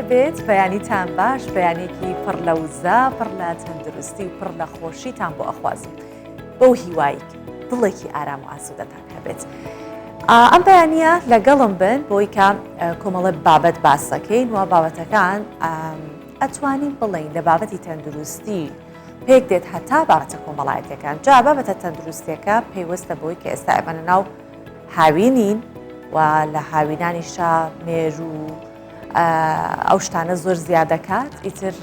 لێ بێت بەیانیتان باش بەیانێکی پڕ لە وزە پڕ لە تەندروستی و پڕ لە خۆشیتان بۆ ئەخوازم بەو هیوایک دڵێکی ئارام و ئاسوودەتان هەبێت. ئەم بەیانە لەگەڵم بن بۆی کە کۆمەڵە بابەت باسەکەین و بابەتەکان ئەتوانین بڵین لە بابەتی تەندروستی پێک دێت هەتا بابەتە کۆمەڵایەتەکان جا بابەتە تەندروستیەکە پەیوەستە بۆی کە ئێستا ئێمە لە ناو هاوینین و لە هاوینانیشا مێروو ئەو شتانە زۆر زیاد دەکات ئیتر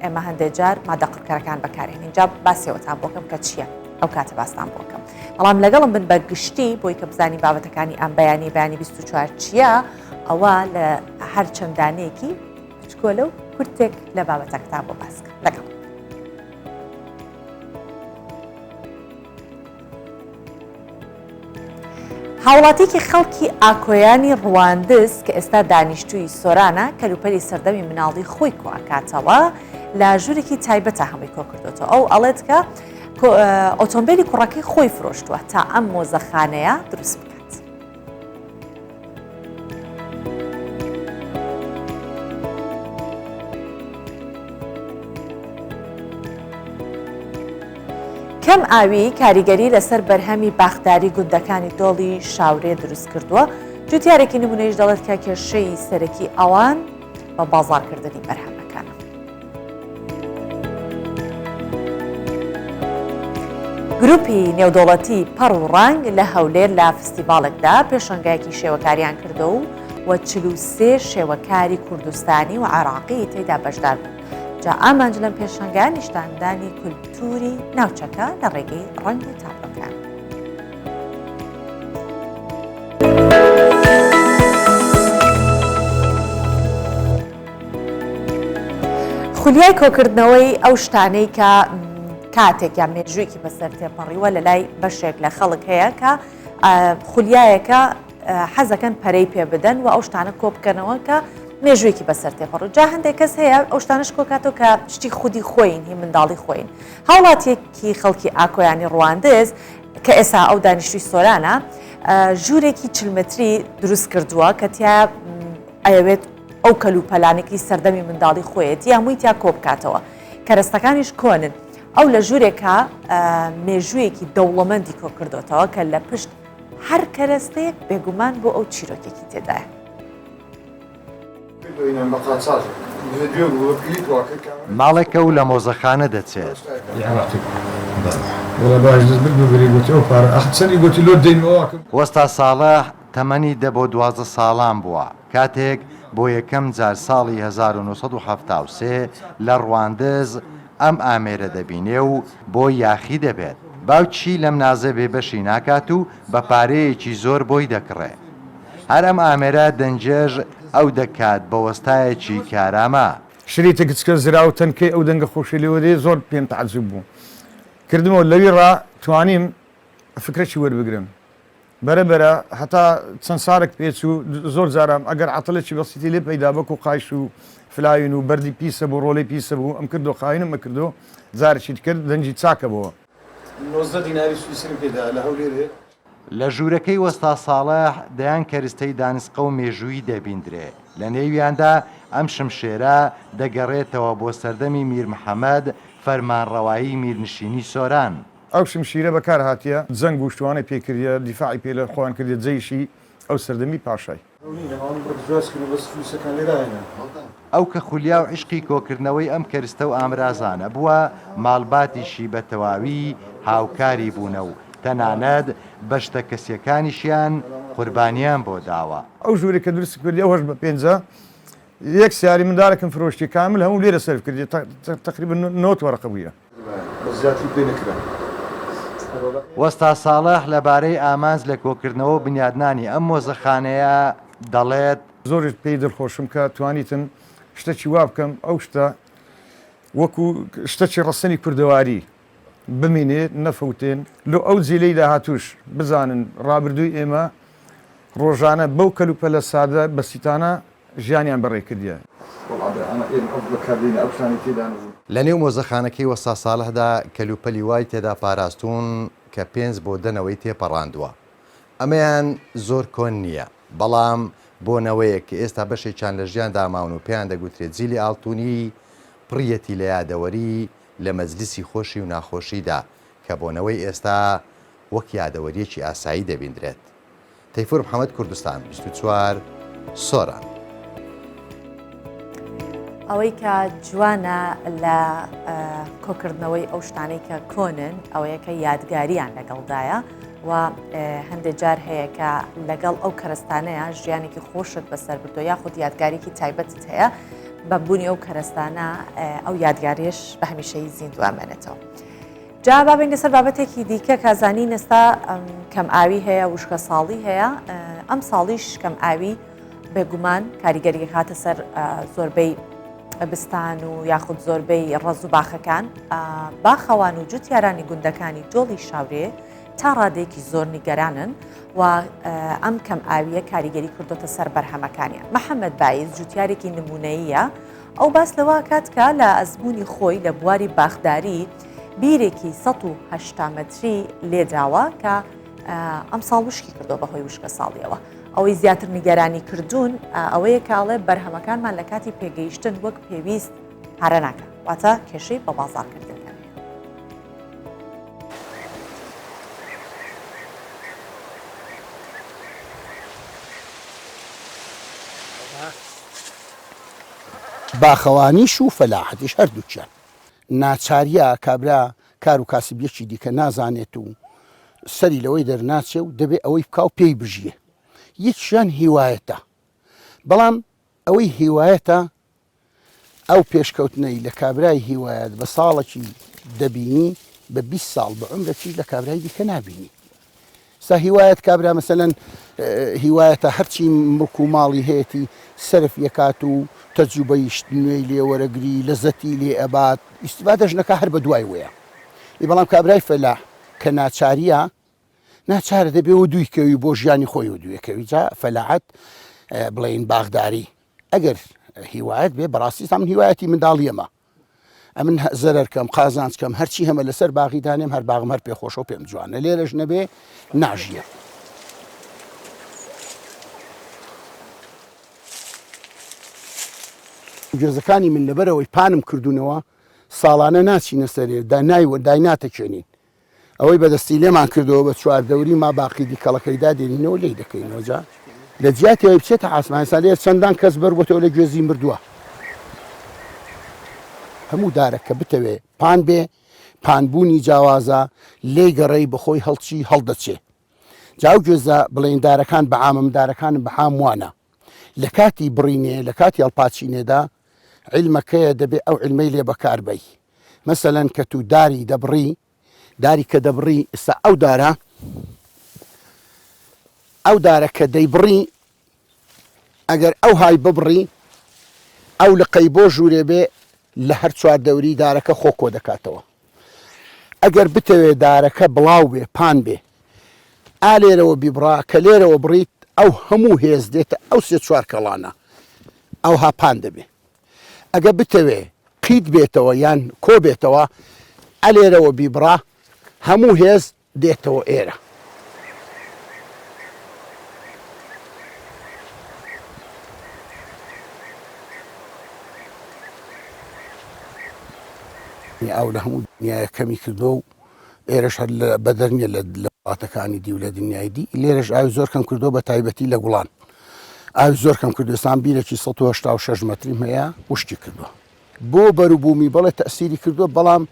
ئێمە هەندێک جار مادە قڕکەرەکان بەکارهێنین جا باسیەوەتان بۆکەم کە چییە ئەو کاتە باستان بۆکەم بەڵام لەگەڵم بن بە گشتی بۆی کە بزانی بابەتەکانی ئەم بەیانی بەیانی 24 چییە ئەوە لە هەر چەندانەیەکی بچکۆلە و کورتێک لە بابەتەکەتان بۆ باسکە لەگەڵ. هاوڵاتیەکی خەڵکی ئاکۆیانی ڕواندز کە ئێستا دانیشتووی سۆرانە کەلوپەلی سەردەمی مناڵی خۆی کۆئەکاتەوە لە ژوورێکی تایبەتە هەمووی کۆکردوێتەوە ئەو ئەڵێت کە ئۆتۆمبیلی کوڕەکەی خۆی فرۆشتووە تا ئەم مۆزەخانەیە دروست بکات. کەم ئاوی کاریگەری لەسەر بەرهەمی باخداری گوندەکانی دۆڵی شاورێ دروست کردووە، جوتیارێکی نمونەیش دەڵێت کە کێشەی سەرەکی ئەوان بە بازاڕکردنی بەرهەمەکانە. گروپی نێودەوڵەتی پەڕ و ڕەنگ لە هەولێر لە فستیڤاڵێکدا پێشەنگایەکی شێوەکاریان کردەوە و 43 شێوەکاری کوردستانی و عێراقی تێدا بەشدار بوون. جا ئامانج لەم پێشەنگایە نیشاندانی کولتووری ناوچەکە لە ڕێگەی ڕەنگ و تابلۆکان. خولیای کۆکردنەوەی ئەو شتانەی کە کاتێک یان مێژوویەکی بەسەر تێپەڕیوە لە لای بەشێک لە خەڵک هەیە کە خولیایەکە حەزەکەن پەرەی پێ بدەن و ئەو شتانە کۆ بکەنەوە کە مێژوویەکی بەسەر تێپەڕ جا هەندێک کەس هەیە ئەو شتانش کۆکاتەوە کە شتی خودی خۆین هی منداڵی خۆین هاوڵاتیەکی خەڵکی ئاکۆیانی ڕواندز کە ئێسا ئەو دانیشتوی سۆرانە ژوورێکی چلمەتری دروست کردووە کە تیا ئەیەوێت ئەو کەلوپەلانێکی سەردەمی منداڵی خۆیەتی هەمووی تیا کۆبکاتەوە کەرەستەکانیش کۆنن ئەو لە ژوورێکە مێژوویەکی دەوڵەمەندی کۆ کردوتەوە کە لە پشت هەر کەرەستەیەک بێگومان بۆ ئەو چیرۆکێکی تێدایە. ماڵێکە و لە مۆزەخانە دەچێت. وەستا ساڵح تەمەنی دە بۆ 12 ساڵان بووە کاتێک بۆ یەکەم جار ساڵی 1973 لە ڕواندز ئەم ئامێرە دەبینێ و بۆی یاخی دەبێت. باوکیشی لەم نازە بێبەشی ناکات و بە پارەیەکی زۆر بۆی دەکڕێ. هەر ئەم ئامێرە دەنگێژ ئەو دەکات بە وەستایەکی کارامە. شریتە گچکە زراو تەنکەی ئەو دەنگە خۆشەی لێوە دێ زۆر پێم تەعەجوب بوو. کردمەوە لەوی ڕا توانیم فکرەکی وەربگرم. بەرە بەرە هەتا چەند ساڵێک پێچوو زۆر جاران ئەگەر عەتڵێکی بەسیتی لێ پەیدا بەکو قایش و فلاوین و بەردی پیسە بوو ڕۆلەی پیسە بوو ئەم کردۆ قاینم ئەکردۆ جارێکی کرد دەنگی چاکە بۆوە. 19 دیناری سویسریم پێ دا لە هەولێرێ. لە ژوورەکەی وەستا ساڵح دەیان کەرستەی دانسقە و مێژوویی دەبیندرێ، لە نێویاندا ئەم شمشێرە دەگەڕێتەوە بۆ سەردەمی میر محەمەد فەرمانڕەوایی میرنشینی سۆران. ئەو شمشیرە بەکار هاتیە جەنگ و شتوانەی پێ کردیە دیفاعی پێ لە خۆیان کردیە جەیشی ئەو سەردەمی پاشای. ئەو کە خولیا و عیشقی کۆکردنەوەی ئەم کەرستە و ئامرازانە بووە، ماڵباتیشی بە تەواوی هاوکاری بوونە و تەنانەت بە شتە کەسییەکانیشیان قوربانیان بۆ داوە. ئەو ژوورەی کە دروست کردی ئەو هەشت بە پێنجە یەک سیاری مندارەکم فرۆشتی کامل هەموو لێرە سەرف کردی تەقریبا نۆت وەرەقە بوویە. وەستا ساڵح لەبارەی ئامانج لە کۆکردنەوە و بنیادنانی ئەم مۆزەخانەیە دەڵێت، زۆریش پێی دڵخۆشم کە توانیتم شتەکی وا بکەم ئەو شتە وەکو شتەکی ڕەسەنی کوردەواری بمینێ نەفەوتێن لۆ ئەو جیلەی داهاتووش بزانن ڕابردووی ئێمە ڕۆژانە بەو کەلوپەلە سادە بەسیتانە ژیانیان بەڕێ کردیە. لە نێو مۆزەخانەکەی وەستا ساڵحدا کەلوپەلی وای تێدا پاراستوون کە پێنج بۆ دە نەوەی تێپەڕاندووە. ئەمەیان زۆر کۆن نییە، بەڵام بۆ نەوەیەک کە ئێستا بەشێکیان لە ژیاندا ماون و پێیان دەگوترێت جیلی ئاڵتونی، پڕیەتی لە یادەوەری لە مەجلیسی خۆشی و ناخۆشیدا کە بۆ نەوەی ئێستا وەک یادەوەرییەکی ئاسایی دەبیندرێت. تەیفور محەمەد کوردستان 24 سۆران. ئەوەی کە جوانە لە کۆکردنەوەی ئەو شتانەی کە کۆنن ئەوەیە کە یادگاریان لەگەڵدایە و هەندێک جار هەیە کە لەگەڵ ئەو کەرەستانەیە ژیانێکی خۆشت بەسەر بردووە یاخود یادگارێکی تایبەتت هەیە بە بوونی ئەو کەرەستانە ئەو یادگاریش بە هەمیشەی زیندوو ئەمێنێتەوە. جا با بێین لەسەر بابەتێکی دیکە کە زانین ئێستا کەم ئاوی هەیە وشکە ساڵی هەیە ئەم ساڵیش کەم ئاوی بێگومان کاریگەری هاتە سەر زۆربەی بستان و یاخود زۆربەی ڕەز و باخەکان باخەوان و جوتیارانی گوندەکانی دۆڵی شاورێ تا ڕادێکی زۆر نیگەرانن و ئەم کەم ئاویە کاریگەری کردوتە سەر بەرهەمەکانیان محەممەد بایز جوتیارێکی نمونەیە ئەو باس لەوە کات کە لە ئەزموونی خۆی لە بواری باخداری بیرێکی 180 مەتری لێداوە کە ئەمساڵ وشکی کردووە بەهۆی وشکە ساڵیەوە. ئەوەی زیاتر نیگەرانی کردوون ئەوەیە کاڵێ بەرهەمەکانمان لە کاتی پێگەیشتن وەک پێویست پارە ناکە واتە کێشەی بە بازاڕکردنیان هەیە. باخەوانیش و فەلاحەتیش هەردووکیان ناچاریە کابرا کار و کاسبیەکی دیکە نازانێت و سەری لەوەی دەرناچێ و دەبێ ئەوەی بکا و پێی بژیێ. یەکیان هیوایەتە. بەڵام ئەوەی هیوایەتە ئەو پێشکەوتنەی لە کابرای هیوایەت بە ساڵەکی دەبینی بە 20 ساڵ بە عومرەکیش لە کابرای دیکە نابینی. سا هیوایەت کابرا مەسەلەن هیوایەتە هەرچی مڵک و ماڵی هەیەتی سەرف یەکات و تەجروبەی شت نوێی لێ وەرەگری لەزەتی لێ ئەبات ئیستیفادەش نەکا هەر بە دوای وەیە ئی بەڵام کابرای فەلاح کە ناچاریە ناچارە دەبێ و دووی کەوی بۆ ژیانی خۆی و دوێکەوی جا فەلاحەت بڵێین باخداری ئەگەر هیوایەت بێ بەڕاستی سا من هیوایەتی منداڵیەمە ئەمن زەرەر کەم قازانج کەم هەرچی هەمە لەسەر باغی دانێم هەر باغم هەر پێ خۆشە و پێم جوانە لێرەش نەبێ ناژیەم. گوێزەکانی من لەبەرئەوەی پانم کردوونەوە ساڵانە ناچینە سەرێ دا نای دایناتەکێنین ئەوەی بەدەستی لێمان کردەوە بە چواردەوری ما باقی دی کەڵەکەی دادێنینەوە لێی دەکەینەوە جا لە جیاتی ئەوەی بچێتە عاسمان ئێستا لێرە چەندان کەس بەربۆتەوە لە گوێزی مردووە هەموو دارە کە بتەوێ پان بێ پانبوونی جیاوازە لێی گەڕێی بەخۆی هەڵچی هەڵدەچێ جاو گوێزە بڵێن دارەکان بەعامم دارەکانم بەعام وانە لە کاتی بڕینێ لە کاتی هەڵپاچینێدا عیلمەکەیە دەبێ ئەو عیلمەی لێ بەکار بەی مەسەلەن کە تو داری دەبڕی داری کە دەبڕی ئستا ئەو دارە ئەو دارە کە دەیبڕی ئەگەر ئەو های ببڕی ئەو لقەی بۆ ژوورێ بێ لە هەر چوار دەوری دارەکە خۆ کۆ دەکاتەوە ئەگەر بتەوێ دارەکە بڵاو بێ پان بێ ئا لێرەوە بیبڕا کە لێرەوە بڕیت ئەو هەموو هێز دێتە ئەو سێ چوار کەڵانە ئەوها پان دەبێ ئەگە بتەوێ قیت بێتەوە یان کۆ بێتەوە ئەلێرەوە بیبڕا هەموو هێز دێتەوە ئێرە. ئاو لە هەموو دنیایە کەمی کردووە و ئێرەش هەر بەدەر نییە لە وڵاتەکانی دی و لە دنیای دی لێرەش ئاوی زۆر کەم کردووە بە تایبەتی لە گوڵان ئاوی زۆر کەم کوردستان بیرێکی 186 مەتریم هەیە وشکی کردووە بۆ بەروبوومی بەڵێ تەئسیری کردووە، بەڵام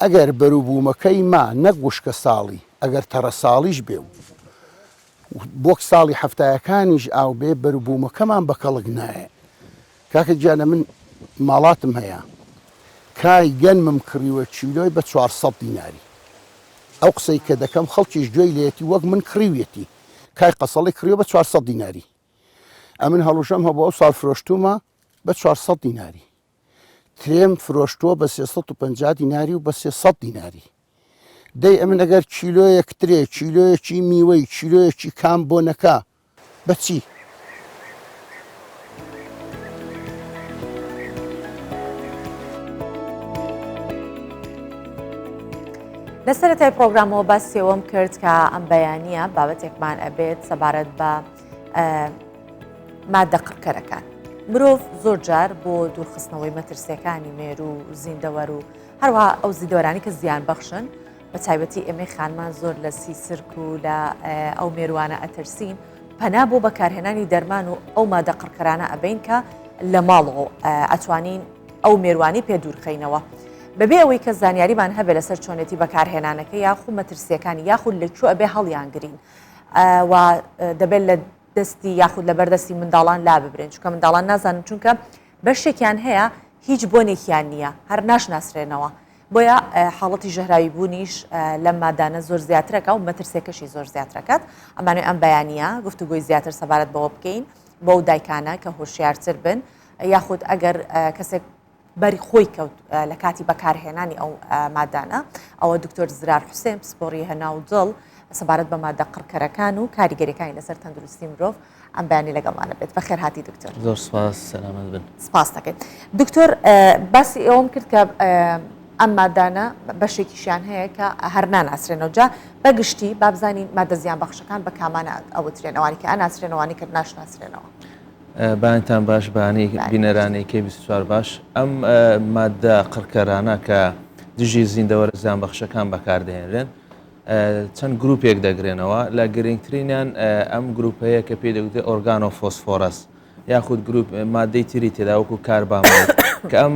ئەگەر بەروبوومەکەی ما نەک وشکە ساڵی ئەگەر تەڕە ساڵیش بێ و وەک ساڵی حەفتایەکانیش ئاو بێ بەروبوومەکەمان بە کەڵک نایە. کاکە گیانە من ماڵاتم هەیە کای گەنمم کڕیوە کیلۆی بە 400 دیناری ئەو قسەی کە دەکەم خەڵکیش گوێی لێیەتی وەک من کڕیویەتی کای قەسەڵی کڕیوە بە 400 دیناری ئەمن هەڵوژەم هەبوو ئەو ساڵ فرۆشتوومە بە 400 دیناری ترێم فرۆشتووە بە 350 دیناری و بە 300 دیناری دەی ئەمن ئەگەر کیلۆیەک ترێ کیلۆیەکی میوەی کیلۆیەکی کام بۆ نەکا بە چی؟ لە سەرەتای پرۆگرامەوە باسی ئەوەم کرد کە ئەم بەیانییە بابەتێکمان ئەبێت سەبارەت بە. ماددە قڕکەرەکان. مرۆڤ زۆر جار بۆ دوورخستنەوەی مەترسیەکانی مێروو و زیندەوەر و هەروەها ئەو زیندەوەرانی کە زیان بەخشن بە تایبەتی ئێمەی خانمان زۆر لە سیسرک و لە ئەو مێروانە ئەترسین پەنا بۆ بەکارهێنانی دەرمان و ئەو مادە قڕکەرانە ئەبین کە لە ماڵەوە ئەتوانین ئەو مێروانی پێ دوورخەینەوە. بەبێ ئەوەی کە زانیاریمان هەبێ لەسەر چۆنێتی بەکارهێنانەکە یاخو مەترسیەکانی یاخود لە کوێ ئەبێ هەڵیانگرین و دەبێت لە دەستی یاخود لەبەر دەستی منداڵان لاببرێن چونکە منداڵان نازانن چونکە بەشێکیان هەیە هیچ بۆنێکیان نییە هەر ناشناسرێنەوە بۆیە حاڵەتی ژەهراوی بوونیش لەم مادانە زۆر زیاترەکە و مەترسیەکەشی زۆر زیاترەکات ئەمانەوێ ئەم بەیانە گفتوگۆی زیاتر سەبارەت بەوە بکەین بەو دایکانە کە هۆشیارتر بن یاخود ئەگەر کەسێک بەری خۆی کەوت لە کاتی بەکارهێنانی ئەو مادانە ئەوە دکتۆر زرار حوسێن پسپۆڕی هەناو دڵ سەبارەت بە مادە قڕکەرەکان و کاریگەریەکانی لەسەر تەندروستی مرۆڤ ئەم بەیانی لەگەڵمانە بێت بەخێر هاتی دکتۆر زۆر سپاس سەلامەت بن سپاس دەکەین دکتۆر باسی ئەوم کرد کە ئەم مادانە بەشێکیشیان هەیە کە هەر ناناسرێنەوە جا بەگشتی بابزانین مادە زیان بەخشەکان بە کامانە ئەوترێن ئەوانی کە ئەناسرێنەوانی کە ناشناسرێنەوە بەیانتان باش بەیانی بینەرانی کەی 24 باش ئەم مادە قڕکەرانە کە دژی زیندەوەرە زیانبەخشەکان بەکاردەهێنرێن چەند گروپێک دەگرێنەوە لە گرنگترینیان ئەم گروپەیە کە پێی دەگوترێت ئۆرگانۆفۆسفۆرەس یاخود گروپ مادەی تری تێدا وەکو کارباماید کە ئەم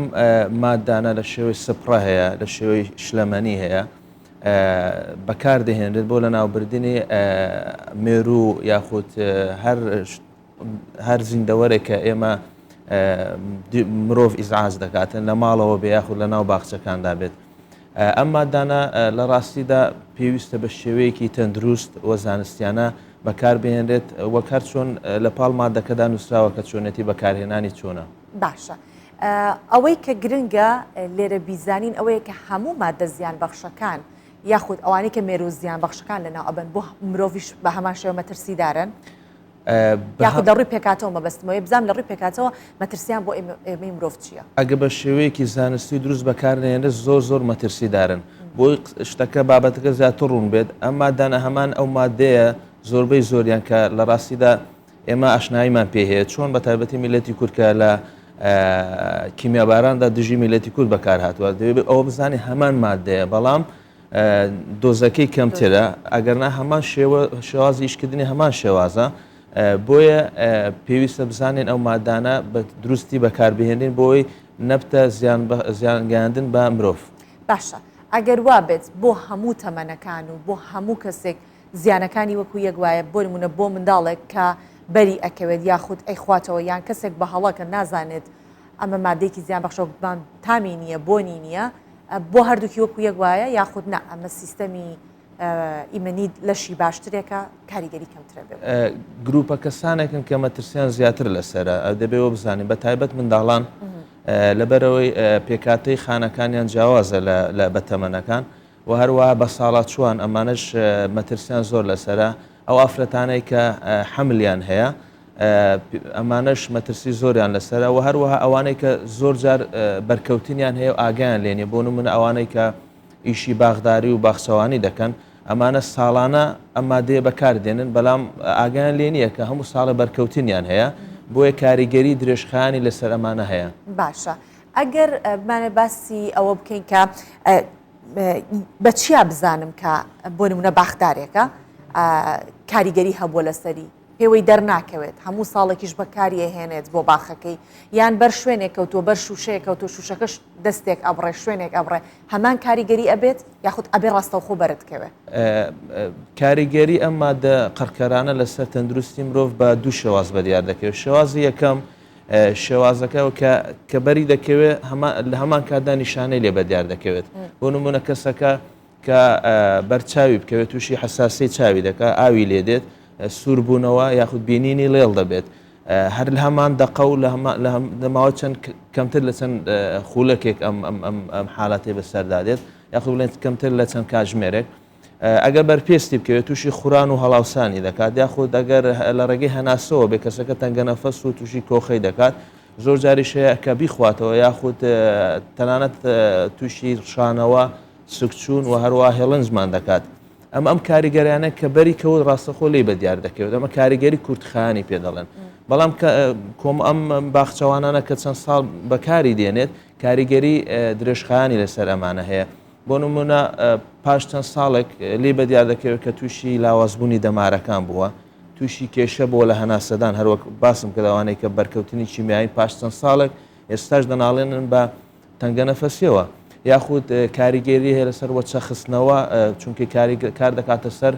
مادانە لە شێوەی سپڕە هەیە لە شێوەی شلەمەنی هەیە بەکاردەهێنرێت بۆ لەناوبردنی مێروو یاخود هەر هەر زیندەوەرێک کە ئێمە مرۆڤ ئیزعاج دەکاتن لە ماڵەوە بێ یاخود لە ناو باخچەکاندا بێت. ئەم مادانە لە ڕاستیدا پێویستە بە شێوەیەکی تەندروست و زانستیانە بەکاربهێنرێت وەک هەر چۆن لە پاڵ مادەکەدا نووسراوە کە چۆنێتی بەکارهێنانی چۆنە. باشە ئەوەی کە گرنگە لێرە بیزانین ئەوەیە کە هەموو مادە زیانبەخشەکان یاخود ئەوانەی کە مێروو زیانبەخشەکان لەناو ئەبەن بۆ مرۆڤیش بە هەمان شێوە مەترسیدارن؟ یاخود لە ڕووی پێکهاتەوە مەبەستمەوەیە بزانم لە ڕووی پێکهاتەوە مەترسیان بۆ ئێمەی مرۆڤ چییە؟ ئەگە بە شێوەیەکی زانستی و دروست بەکار نەهێنرێت زۆر زۆر مەترسیدارن. بۆی شتەکە بابەتەکە زیاتر ڕوون بێت ئەم مادانە هەمان ئەو مادەیە زۆربەی زۆریان کە لە ڕاستیدا ئێمە ئاشناییمان پێ هەیە چۆن بە تایبەتی میلەتی کورد کە لە کیمیاباراندا دژی میلەتی کورد بەکار هاتووە دەبێت ئەوە بزانین هەمان مادەیە بەڵام دۆزەکەی کەمترە ئەگەرنا هەمان شێوە شێوازی ئیشکردنی هەمان شێوازە بۆیە پێویستە بزانین ئەو مادانە بە دروستی بەکاربهێنین بۆی نەبتە زیانگەیاندن بە مرۆڤ. باشە ئەگەر وابێت بۆ هەموو تەمەنەکان و بۆ هەموو کەسێک زیانەکانی وەکو یەک وایە بۆ نمونە بۆ منداڵێک کە بەری ئەکەوێت یاخود ئەیخواتەوە یان کەسێک بە هەڵە کە نازانێت ئەمە مادەیەکی زیان بەخشە وەک تامی نییە بۆنی نییە بۆ هەردووکی وەکو یەک وایە یاخود نا ئەمە سیستەمی ئیمنی لەشی باشترێکە کاریگەری کەمترە بێت. گروپە کەسانێکن کە مەترسیان زیاتر لەسەرە دەبێ وە بزانین بە تایبەت منداڵان لەبەرەوەی پێکاتەی خانەکانیان جیاوازە لە بەتەمەنەکان و هەروەها بەساڵاچووان ئەمانەش مەترسیان زۆر لەسەرە، ئەو ئافرەتانەی کە حەملیان هەیە ئەمانەش مەترسی زۆریان لەسەرە و هەروەها ئەوانەی کە زۆر جار بەرکەوتنیان هەیە و ئاگایان لێ نیە بۆ نمونە ئەوانەی کە ئیشی باخداری و باخچەوانی دەکەن ئەمانە ساڵانە ئەم مادەیە بەکار دێنن بەڵام ئاگایان لێ نییە کە هەموو ساڵە بەرکەوتنیان هەیە بۆیە کاریگەری درێژخایەنی لەسەر ئەمانە هەیە. باشە ئەگەر بمانەوێت باسی ئەوە بکەین کە بە چیا بزانم کە بۆ نمونە باخدارێکە کاریگەری هەبووە لەسەری پێوەی دەرناکەوێت هەموو ساڵێکیش بەکاری ئەهێنێت بۆ باخەکەی یان بەر شوێنێک کەوتووە بەر شوشەیە کەوتووە شوشەکەش دەستێک ئەبڕێ شوێنێک ئەبڕێ هەمان کاریگەری ئەبێت یاخود ئەبێ ڕاستەوخۆ بەرت کەوێ؟ کاریگەری ئەم مادە قڕکەرانە لەسەر تەندروستی مرۆڤ بە دوو شێواز بەدیار دەکەوێت شێوازی یەکەم شێوازەکە کە کە بەری دەکەوێت لە هەمان کاتدا نیشانەی لێ بەدیار دەکەوێت بۆ نمونە کەسەکە کە بەرچاوی بکەوێت تووشی حساسی چاوی دەکات ئاوی لێ دێت سووربوونەوە یاخود بینینی ڵێڵ دەبێت هەر لە هەمان دەقە و لە ماوە چەند کەمتر لە چەند خولەکێک ئەم ئەم حالەتی بەسەردا دێت یاخود بڵێن کەمتر لە چەند کاژمێرێک ئەگەر بەر پێستی بکەوێت تووشی خوران و هەڵاوسانی دەکات یاخود ئەگەر لە ڕێگەی هەناسەوە بێ کەسەکە تەنگەنەفەس و تووشی کۆخەی دەکات زۆر جاریش هەیە کە بیخواتەوە یاخود تەنانەت تووشی ڕشانەوە سکچوون و هەروە هێڵنجمان دەکات ئەم ئەم کاریگەریانە کە بەری کەوت ڕاستەخۆ لێی بەدیار دەکەوێت ئەمە کاریگەری کورتخایەنی پێ دەڵێن. بەڵام کە کۆم ئەم باخچەوانانە کە چەند ساڵ بەکاری دێنێت کاریگەری درێژخایانی لەسەر ئەمانە هەیە. بۆ نمونە پاش چەند ساڵێک لێی بەدیار دەکەوێت کە تووشی لاوازبوونی دەمارەکان بووە، تووشی کێشە بووە لە هەناسەدان، هەروەک باسم کرد ئەوانەی کە بەرکەوتنی کیمیایی پاش چەند ساڵێک ئێستاش دەناڵێنن بە تەنگەنەفەسیەوە، یاخود کاریگەری هەیە لەسەر وەچەخستنەوە، چونکە کار دەکاتە سەر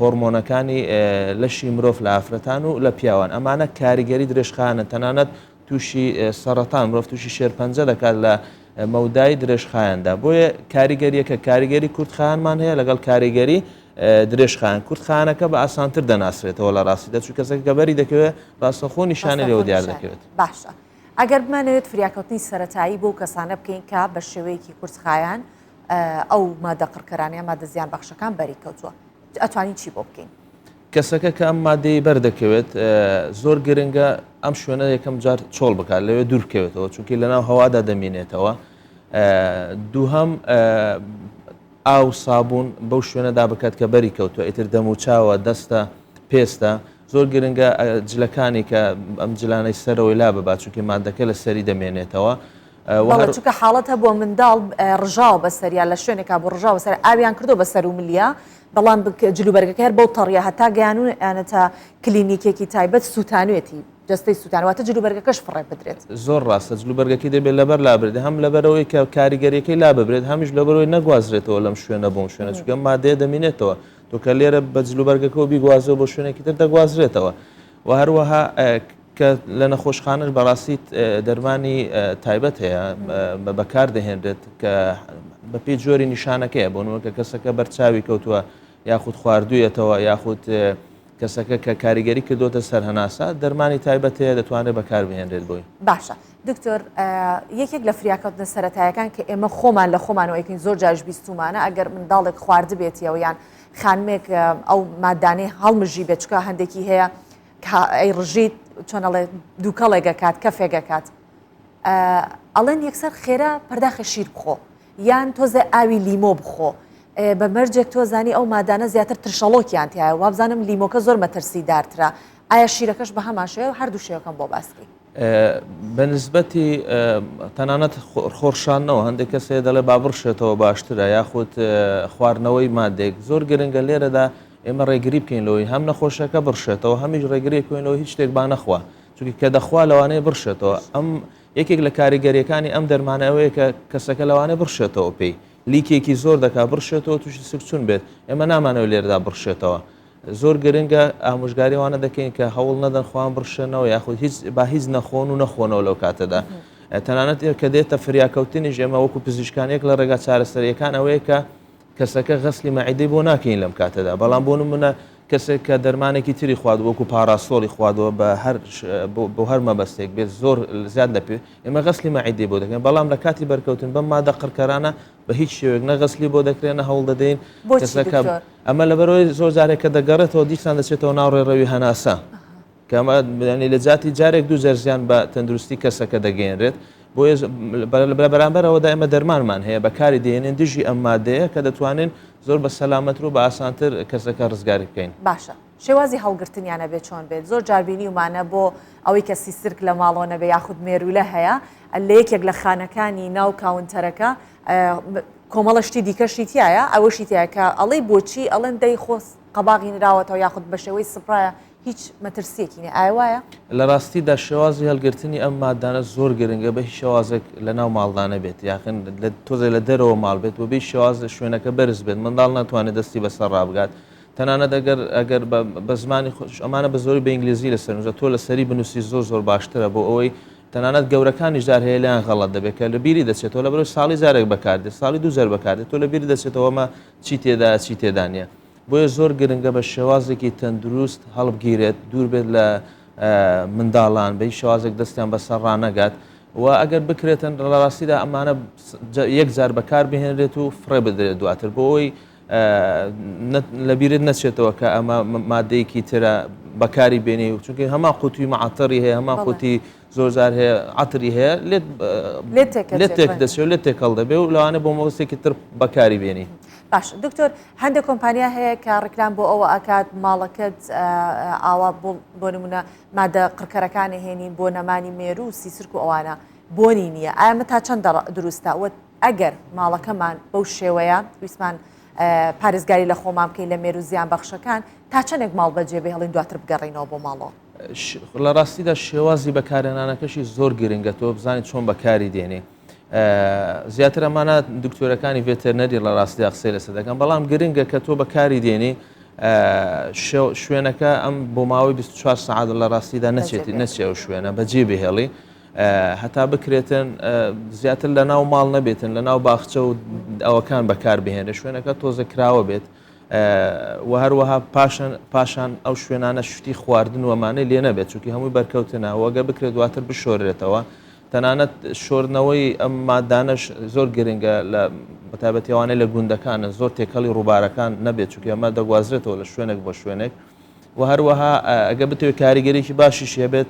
هۆرمۆنەکانی لەشی مرۆڤ لە ئافرەتان و لە پیاوان، ئەمانە کاریگەری درێژخایەنن، تەنانەت تووشی سەڕەتان، مرۆڤ تووشی شێرپەنجە دەکات لە مەودای درێژخایەندا. بۆیە کاریگەریەکە کاریگەری کورتخایەنمان هەیە لەگەڵ کاریگەری درێژخایەن. کورتخایەنەکە بە ئاسانتر دەناسرێتەوە لە ڕاستیدا، چونکە کەسەکە کە بەری دەکەوێت ڕاستەوخۆ نیشانەی لێوە دیار دەکەوێت. باشە ئەگەر بمانەوێت فریاکەوتنی سەرەتایی بۆ کەسانە بکەین کە بە شێوەیەکی کورتخایەن ئەو مادە قڕکەرانە یا مادە زیانبەخشەکان بەری کەوتووە ئەتوانین چی بۆ بکەین؟ کەسەکە کە ئەم مادەی بەردەکەوێت زۆر گرنگە ئەم شوێنە یەکەم جار چۆڵ بکات لەوێ دوور بکەوێتەوە چونکی لەناو هەوادا دەمینێتەوە دووهەم ئاو سابوون بەو شوێنەدا بکات کە بەری کەوتووە ئیتر دەم و چاوە دەستە پێستە زۆر گرنگە جلەکانی کە ئەم جلانەی سەرەوەی لا ببات چونکی مادەکە لە سەری دەمێنێتەوە بەڵێ چونکە حاڵەت هەبووە منداڵ ڕژاوە بەسەریا لە شوێنێکا بوو ڕژاوە بەسەر ئاویان کردو بەسەر و ملیا بەڵام جلوبەرگەکە هەر بەو تەڕیە هەتا گەیانویانەتە کلینیکێکی تایبەت سووتانوێتی جەستەی سووتان واتە جلوبەرگەکەش فڕێ بدرێت. زۆر ڕاستە جلوبەرگەکەی دەبێت لەبەر لابرێت هەم لەبەرئەوەی کە کاریگەریەکەی لاببرێت هەمیش لەبەرئەوەی نەگوازرێتەوە لەم شوێنە بۆ ئەم شوێنە چونکە ئەم مادەیە دەمینێتەوە تۆ کە لێرە بە جلوبەرگەکەوە بیگوازەوە بۆ شوێنێکی تر دەگوازرێتەوە و هەروەها کە لە نەخۆشخانەش بەڕاستی دەرمانی تایبەت هەیە بەکار دەهێنرێت کە بەپێی جۆری نیشانەکەیە بۆ نموونە کە کەسەکە بەرچاوی کەوتووە یاخود خواردوویەتەوە یاخود کەسەکە کە کاریگەری کردوتە سەر هەناسە دەرمانی تایبەت هەیە دەتوانرێت بەکار بهێنرێت بۆی. باشە دکتۆر یەکێک لە فریاکەوتنە سەرەتایەکان کە ئێمە خۆمان لە خۆمانەوە ئەیکەین زۆر جاریش بیستومانە ئەگەر منداڵێک خواردبێتیەوە یان خانمێک ئەو مادانەی هەڵمژی بێت چکە هەندێکی هەیە کە ئەیڕژیت چۆن ئەڵێ دووکەڵێک ئەکات کەفێک ئەکات ئەڵێن یەکسەر خێرا پەرداخە شیر بخۆ یان تۆزێ ئاوی لیمۆ بخۆ بە مەرجێک تۆ زانی ئەو مادانە زیاتر ترشەڵۆکیان تایە وابزانم لیمۆکە زۆر مەترسی دارترە ئایا شیرەکەش بە هەمان شێوە هەردوو شێوەکەم بۆ باسکی بە نسبەتی تەنانەت خۆڕشاندنەوە هەندێک کەس هەیە دەڵێ با بڕشێتەوە باشترە یاخود خواردنەوەی مادێک زۆر گرنگە لێرەدا ئێمە ڕێگری بکەین لەوەی هەم نەخۆشەکە بڕشێتەوە هەمیش ڕێگری بکەین لەوەی هیچ شتێک با نەخوا چونکە کە دەخوا لەوانەیە بڕشێتەوە ئەم یەکێک لە کاریگەریەکانی ئەم دەرمانە ئەوەیە کە کەسەکە لەوانەیە بڕشێتەوە پێی لیکێکی زۆر دەکا بڕشێتەوە تووشی سکچون بێت ئێمە نامانەوە لێرەدا بڕشێتەوە زۆر گرنگە ئامۆژگاری ئەوانە دەکەین کە هەوڵ نەدەن خۆیان بڕشێنەوە یاخود هیچ با هیچ نەخۆن و نەخۆنەوە لەو کاتەدا تەنانەت کە دێتە فریاکەوتنیش ئێمە وەکو پزیشکان یەک لە ڕێگا چارەسەریەکان ئەوەیە کە کەسەکە غەسلی مەعیدەی بۆ ناکەین لەم کاتەدا بەڵام بۆ نمونە کەسێک کە دەرمانێکی تری خوارد وەکو پاراسۆڵی خواردەوە بە هەر بۆ هەر مەبەستێک بێت زۆر زیاد لە پێ ئێمە غەسلی مەعیدەی بۆ دەکەین بەڵام لە کاتی بەرکەوتن بەم مادە قڕکەرانە بە هیچ شێوەیەک نە غەسلی بۆ دەکرێت نە هەوڵ دەدەین کەسەکە ئەمە لەبەرئەوەی زۆر جارێک کە دەگەڕێتەوە دیسان دەچێتەوە ناو ڕێڕەوی هەناسە کە ئەمە یانی لە جاتی جارێک دوو جار زیان بە تەندروستی کەسەکە دەگەیەنرێت بۆیە لە بەرامبەرەوەدا ئێمە دەرمانمان هەیە بەکاری دێنین دژی ئەم مادەیە کە دەتوانین زۆر بە سەلامەتر و بە ئاسانتر کەسەکە ڕزگاری بکەین. باشە شێوازی هەڵگرتنیان ئەبێ چۆن بێت؟ زۆر جار بینیومانە بۆ ئەوەی کە سیسرک لە ماڵەوە نەبێ یاخود مێروولە هەیە لە یەکێک لە خانەکانی ناو کاونتەرەکە کۆمەڵە شتی دیکەشی تایە ئەوەشی تایە کە ئەڵێی بۆچی ئەڵێن دەی خۆ قەباغی نراوەتەوە یاخود بە شێوەی سپرایە هیچ مەترسیەکی نیە ئایا وایە؟ لە ڕاستیدا شێوازی هەڵگرتنی ئەم مادانە زۆر گرنگە بە هیچ شێوازێک لە ناو ماڵدا نەبێت یاخن لە تۆزێ لە دەرەوە ماڵ بێت و بێ شێواز شوێنەکە بەرز بێت منداڵ ناتوانێت دەستی بەسەر ڕابگات تەنانەت ئەگەر ئەگەر بە زمانی خۆش ئەمانە بە زۆری بە ئینگلیزی لەسەر نووسرا تۆ لەسەری بنووسی زۆر زۆر باشترە بۆ ئەوەی تەنانەت گەورەکانیش جار هەیە لێیان غەڵەت دەبێت کە لە بیری دەچێتەوە لەبەرئەوەی ساڵی جارێک بەکاردێت ساڵی دوو جار بەکاردێت تۆ لە بیری دەچێتەوە ئەمە چی تێدایە چی تێدا نییە بۆیە زۆر گرنگە بە شێوازێکی تەندروست هەڵبگیرێت دوور بێت لە منداڵان بە هیچ شێوازێک دەستیان بەسەر ڕانەگات و ئەگەر بکرێتن لە ڕاستیدا ئەمانە یەک جار بەکار بهێنرێت و فڕێ بدرێت دواتر بۆ ئەوەی لەبیرت نەچێتەوە کە ئەمە مادەیەکی ترە بەکاری بێنی و چونکە هەمان قوتوی معتەری هەیە هەمان قوتی زۆر جار هەیە عتری هەیە لێت لێت تێک دەچێت لێت تێکەڵ دەبێ و لەوانە بۆ مەبەستێکی تر بەکاری بێنی. باش دکتۆر هەندێک کۆمپانیا هەیە کە ڕیکلام بۆ ئەوە ئەکات ماڵەکەت ئاوا بۆ نمونە مادە قڕکەرەکانی هێنین بۆ نەمانی مێرو و سیسرک و ئەوانە بۆنی نییە ئایا ئەمە تا چەند دروستە وە ئەگەر ماڵەکەمان بەو شێوەیە ویستمان پارێزگاری لە خۆمان بکەین لە مێرو زیان بەخشەکان تا چەندێک ماڵ بەجێ بهێڵین دواتر بگەڕینەوە بۆ ماڵەوە؟ لە ڕاستیدا شێوازی بەکارهێنانەکەشی زۆر گرنگە تۆ بزانیت چۆن بەکاری دێنی. زیاتر ئەمانە دکتۆرەکانی ڤێتەرنەری لە ڕاستیدا قسەی لەسەر دەکەن بەڵام گرنگە کە تۆ بەکاری دێنی شوێنەکە ئەم بۆ ماوەی 24 سەعات لە ڕاستیدا نەچێت نەچێ ئەو شوێنە بەجێ بهێڵی هەتا بکرێتن زیاتر لە ناو ماڵ نەبێتن لە ناو باخچە و ئەوەکان بەکار بهێنێ شوێنەکە تۆزە کراوە بێت و هەروەها پاشان پاشان ئەو شوێنانە شتی خواردن وەمانەی لێ نەبێت چونکی هەمووی بەرکەوتنە وەگە بکرێت دواتر بشۆرێتەوە تەنانەت شۆردنەوەی ئەم مادانەش زۆر گرنگە لە بەتایبەتی ئەوانەی لە گوندەکانن زۆر تێکەڵی ڕووبارەکان نەبێت چونکە ئەمە دەگوازرێتەوە لە شوێنێک بۆ شوێنێک و هەروەها ئەگە بتەوێت کاریگەرێکی باشیش هەبێت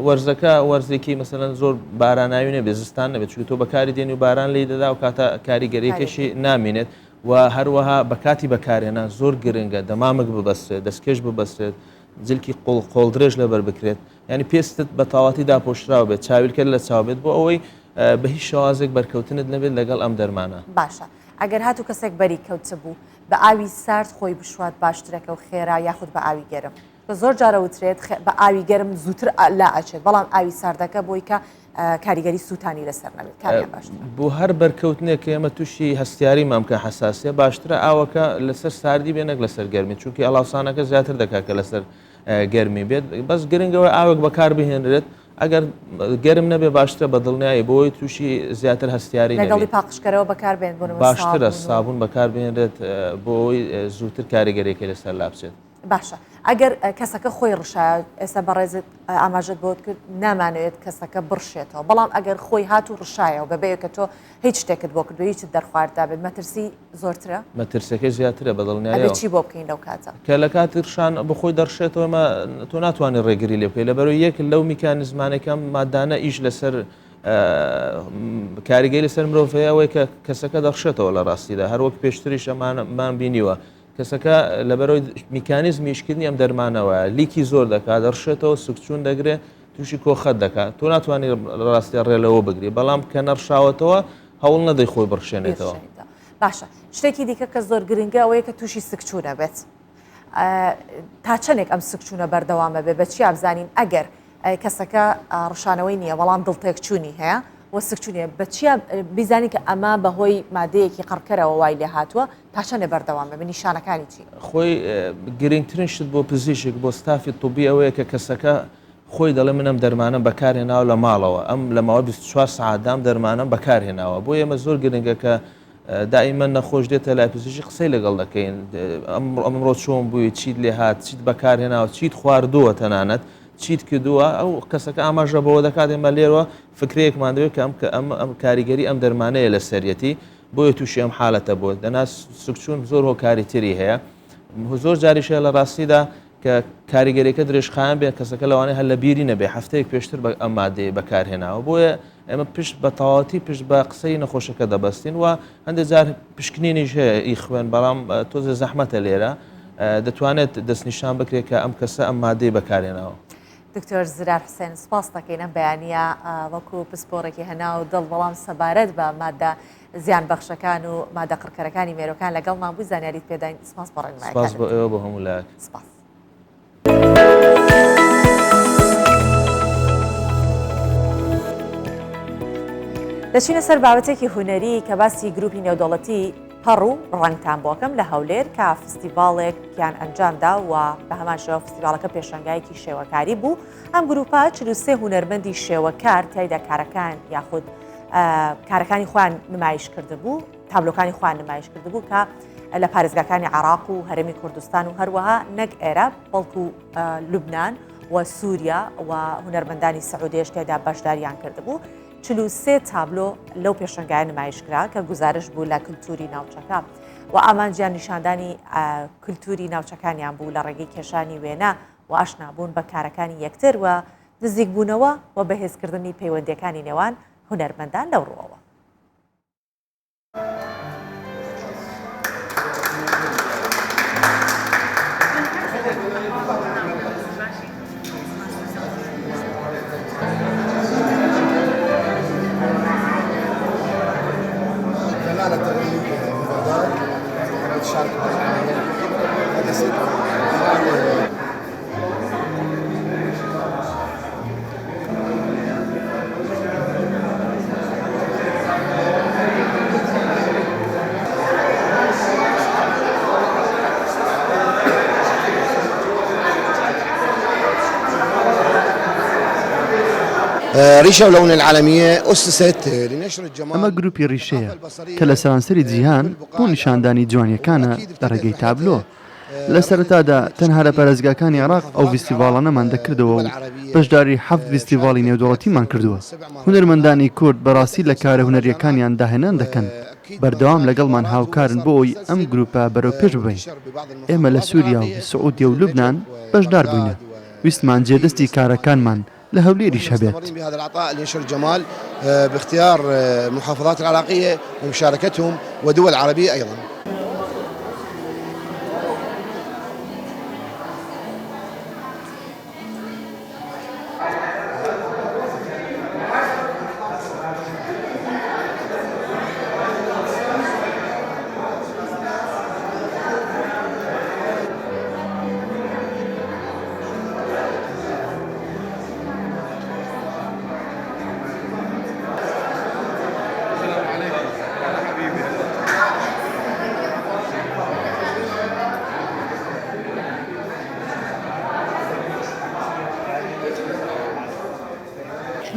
وەرزەکە وەرزێکی مەسەلەن زۆر باراناوی نەبێت زستان نەبێت چونکە تۆ بەکاری دێنی و باران لی دەدا و کاتە کاریگەریەکەشی نامینێت و هەروەها بەکاتی بەکارهێنان زۆر گرنگە دەمامک ببەسترێت دەستکێش ببەسترێت جلکی قۆڵ قۆڵ درێژ لەبەر بکرێت یانی پێستت بە تەواوەتی داپۆشراو بێت چاویلکەت لە چاو بێت بۆ ئەوەی بە هیچ شێوازێک بەرکەوتنت نەبێت لەگەڵ ئەم دەرمانە. باشە ئەگەر هاتوو کەسێک بەری کەوتبوو بە ئاوی سارد خۆی بشوات باشترەکە و خێرا یاخود بە ئاوی گەرم؟ چونکە زۆر جار ئەوترێت بە ئاوی گەرم زووتر لا ئەچێت بەڵام ئاوی ساردەکە بۆی کە کاریگەری سووتانی لەسەر نەبێت کامیان باشترە؟ بۆ هەر بەرکەوتنێک کە ئێمە تووشی هەستیاری مەمکە حەساسیە باشترە ئاوەکە لەسەر ساردی بێ نەک لەسەر گەرمی چونکی ئەڵاوسانەکە زیاتر دەکات کە لەسەر گەرمی بێت بەس گرنگەوە ئاوێک بەکار بهێنرێت ئەگەر گەرم نەبێ باشترە بە دڵنیایی بۆی تووشی زیاتر هەستیاری لەگەڵی پاقشکەرەوە بەکاربێن بۆ باشترە سابوون بەکاربهێنرێت بۆ ئەوەی زووتر کاریگەریەکەی لەسەر لابچێت. باشە ئەگەر کەسەکە خۆی ڕشایە ئێستا بەڕێزت ئاماژەت بۆت کرد نامانەوێت کەسەکە بڕشێتەوە بەڵام ئەگەر خۆی هات و ڕشایەوە بەبێ کە تۆ هیچ شتێکت بۆ کردو هیچت دەرخوارد دابێت مەترسی زۆرترە؟ مەترسیەکەی زیاترە بە دڵنیایەوە. ئەبێ چی بۆ بکەین لەو کاتە؟ کە لە کاتی ڕشان بە خۆی دەڕشێتەوە ئێمە تۆ ناتوانانی ڕێگری لێ بکەی لەبەرەوەی یەک لەو میکانیزمانەی کە ئەم مادانە ئیش لەسەر کاریگەری لەسەر مرۆڤ هەیە ئەوەی کە کەسەکە دەڕشێتەوە لە ڕاستیدا هەروەک پێشتریش ئەمانمان بینیوە کەسەکە لەبەرەوەی میکانیزمی ئیشکردنی ئەم دەرمانەوە لیکی زۆر دەکات دەڕشێتەوە سکچوون دەگرێت تووشی کۆخەت دەکات تۆ ناتوانانی ڕاستە ڕێ لەوە بگری بەڵام کە نەڕشاوەتەوە هەوڵ نەدەی خۆی بڕشێنێتەوە. باشە شتێکی دیکە کە زۆر گرنگە ئەوەیە کە تووشی سکچوونە بێت تا چەندێک ئەم سکچوونە بەردەوامە بێ بە چیا بزانین ئەگەر کەسەکە ڕشانەوەی نییە بەڵام دڵتێکچوونی هەیە و سکچوونیە بە چیا بیزانین کە ئەمە بەهۆی مادەیەکی قڕکەرەوە وای لێ هاتووە تا چەندێ بەردەوام بێ نیشانەکانی چین؟ خۆی گرنگترین شت بۆ پزیشک بۆ ستافی طبی ئەوەیە کە کەسەکە خۆی دەڵێ من ئەم دەرمانەم بەکارهێناوە لە ماڵەوە ئەم لە ماوەی 24 سەعاتدا ئەم دەرمانەم بەکارهێناوە بۆ ئێمە زۆر گرنگە کە دائیمەن نەخۆش دێتە لای پزیشک قسەی لەگەڵ دەکەین ئەمڕۆ چۆن بووی چیت لێ هات چیت بەکارهێناوە چیت خواردووە تەنانەت چیت کردووە ئەو کەسەکە ئاماژە بەوە دەکات ئێمە لێرەوە فکرەیەکمان دەوێت کە ئەم کە ئەم ئەم کاریگەری ئەم دەرمانەیە لەسەریەتی بۆیە تووشی ئەم حالەتە بووە دەنا سکچوون زۆر هۆکاری تری هەیە زۆر جاریش هەیە لە ڕاستیدا کە کاریگەریەکە درێژخایەن بێت کەسەکە لەوانەیە هەر لە بیری نەبێ هەفتەیەک پێشتر بە ئەم مادەیە بەکارهێناوە بۆیە ئێمە پشت بە تەواوەتی پشت بە قسەی نەخۆشەکە دەبەستین و هەندێک جار پشکنینیش هەیە ئی خوێن بەڵام تۆزێ زەحمەتە لێرە دەتوانێت دەستنیشان بکرێت کە ئەم کەسە ئەم مادەی بەکارهێناوە. دکتۆر زرار حوسێن سپاس دەکەین ئەم بەیانیە وەکو پسپۆڕێکی هەناو دڵ بەڵام سەبارەت بە مادە زیان بەخشەکان و مادە قڕکەرەکانی مێرۆکان لەگەڵمان بووی زانیاریت پێداین سپاس بۆ ڕێنمایەکانت. سپاس بۆ ئێوە بۆ هەموو لایەک. سپاس. دەچینە سەر بابەتێکی هونەری کە باسی گروپی نێودەوڵەتی پەڕ و ڕەنگتان بۆکەم لە هەولێر کە فستیڤاڵێکیان ئەنجامدا و بە هەمان شێوە فستیڤاڵەکە پێشەنگایەکی شێوەکاری بوو ئەم گروپە 43 هونەرمەندی شێوەکار تیایدا کارەکان یاخود کارەکانی خۆیان نمایش کردبوو تابلۆکانی خۆیان نمایش کردبوو کە لە پارێزگاکانی عراق و هەرێمی کوردستان و هەروەها نەک ئێرە بەڵکو لوبناان و سووریا و هونەرمەندانی سعودێش تێدا بەشداریان کردبوو. 43 تابلۆ لەو پێشنگایە نمایش کرا کە گوزارش بوو لە کللتوری ناوچەکە و ئامانجیان نیشاندانی کللتوری ناوچەکانیان بوو لە ڕێگەی کێشانی وێنە و ئاشنابوون بە کارەکانی یەکتر و نزیکبوونەوە و بەهێزکردنی پەیوەندییەکانی نێوان هونەرمەندان لەو ڕووەوە. ئەمە گروپی ڕیشەیە کە لە سەرانسەری جیهان بۆ نیشاندانی جوانییەکانە لە ڕێگەی تابلۆ. لە سەرەتادا تەنها لە پارێزگاکانی عێراق ئەو ڤیستیڤاڵانەمان دەکردەوە و بەشداری حەفت ڤیستیڤاڵی نێودەوڵەتیمان کردووە. هونەرمەندانی کورد بەڕاستی لە کارە هونەرییەکانیان داهێنان دەکەن، بەردەوام لەگەڵمان هاوکارن بۆ ئەوەی ئەم گروپە بەرەو پێش ببەین. ئێمە لە سووریا و سعودیە و لوبنان بەشدار بووینە، ویستمان جێدەستی کارەکانمان لە هەولێریش هەبێت.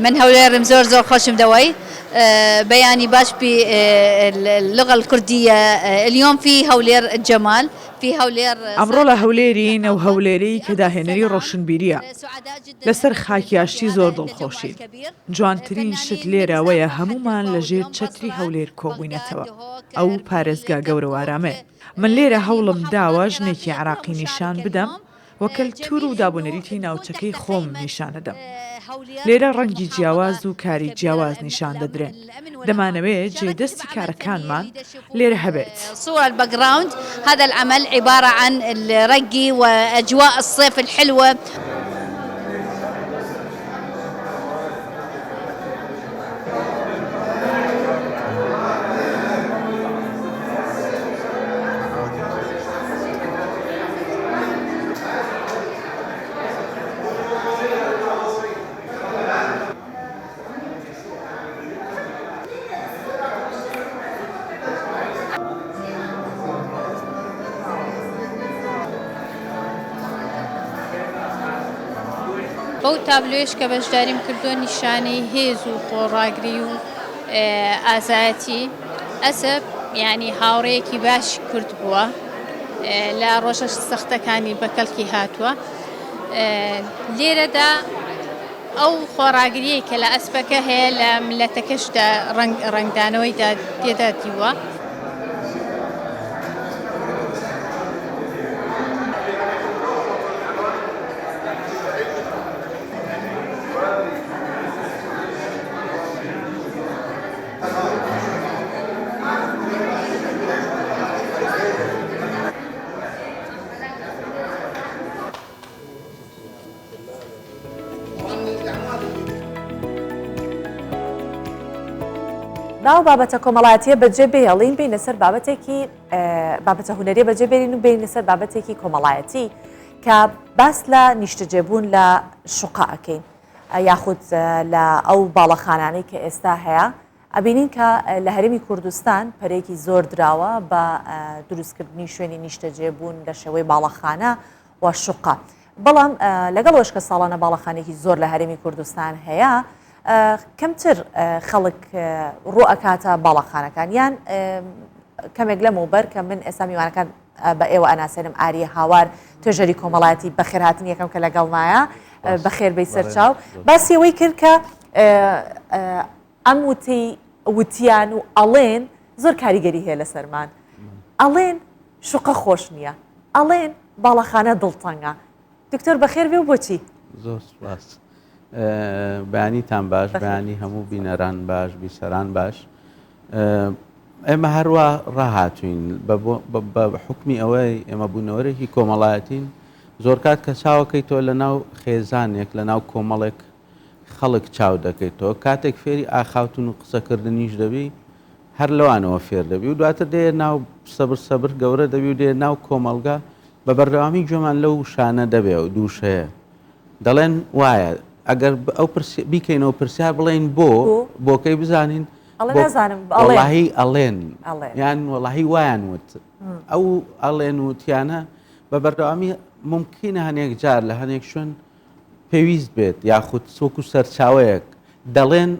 من هەولێرم زۆر زۆر خۆشم دەوەی بەیانی باش بی اللغة الكردية اليوم في هولير الجمال ئەمڕۆ لە هەولێرین، ئەو هەولێرەی کە داهێنەری ڕۆشنبیرییە، لەسەر خاکی ئاشتی زۆر دڵخۆشین. جوانترین شت لێرە ئەوەیە هەموومان لە ژێر چەتری هەولێر کۆبووینەتەوە، ئەو پارێزگا گەورە و ئارامەیە. من لێرە هەوڵم داوە ژنێکی عێراقی نیشان بدەم و کەلتوور و دابونەریتی ناوچەکەی خۆم نیشان ئەدەم. لێرە ڕەنگی جیاواز و کاری جیاواز نیشان دەدرێن. دەمانەوێت جێ دەستی کارەکانمان لێرە هەبێت. بەو تابلۆیەش کە بەشداریم کردووە نیشانەی هێز و خۆڕاگری و ئازایەتی ئەسپ یانی هاوڕێیەکی باشی کورد بووە لە ڕۆژە سەختەکانی بە کەڵکی هاتووە لێرەدا ئەو خۆڕاگریەی کە لە ئەسپەکە هەیە لە ملەتەکەشدا ڕەنگدانەوەی تێدا دیوە. با ئەو بابەتە کۆمەڵایەتیە بەجێ بهێڵین بینە سەر بابەتێکی بابەتە هونەریە بەجێ بێرین و بینە سەر بابەتێکی کۆمەڵایەتی کە باس لە نیشتەجێبوون لە شوقە ئەکەین یاخود لە ئەو باڵەخانانەی کە ئێستا هەیە ئەبینین کە لە هەرێمی کوردستان پەرەیەکی زۆر دراوە بە دروستکردنی شوێنی نیشتەجێبوون لە شێوەی باڵەخانە و شوقە بەڵام لەگەڵ وەش کە ساڵانە باڵەخانێکی زۆر لە هەرێمی کوردستان هەیە کەمتر خەڵک ڕوو ئەکاتە باڵەخانەکان یان کەمێک لەمەوبەر کە من ئێستا میوانەکان بە ئێوە ئەناسێنم ئاریە هاوار توێژەری کۆمەڵایەتی بەخێرهاتنی یەکەم کە لەگەڵمایە بەخێر بێی سەرچاو باسی ئەوەی کرد کە ئەم وتەی وتیان و ئەڵێن زۆر کاریگەری هەیە لەسەرمان ئەڵێن شوقە خۆش نییە ئەڵێن باڵەخانە دڵتەنگە دکتۆر بەخێر بێ و بۆچی؟ زۆر سپاس بەیانیتان باش بەیانی هەموو بینەران باش بیسەران باش ئێمە هەروا ڕاهاتوین بە حوکمی ئەوەی ئێمە بوونەوەرێکی کۆمەڵایەتین زۆرکات کە چاوەکەی تۆ لە ناو خێزانێک لە ناو کۆمەڵێک خەڵک چاو دەکەیتەوە کاتێک فێری ئاخاوتن و قسەکردنیش دەبی. هەر لەوانەوە فێر دەبی و دواتر دێیە ناو سەبر سەبر گەورە دەبی و دێیە ناو کۆمەڵگا بە بەردەوامی گوێمان لەو وشانە دەبێ و دووشەیە دەڵێن وایە ئەگەر ئەو بیکەینەوە پرسیار بڵێین بۆ بۆکەی بزانین وەڵاهی ئەڵێن یان وەڵاهی وایان وت ئەو ئەڵێن وتیانە بە بەردەوامی ممکنە هەنێک جار لە هەنێک شوێن پێویست بێت یاخود وەکو سەرچاوەیەک دەڵێن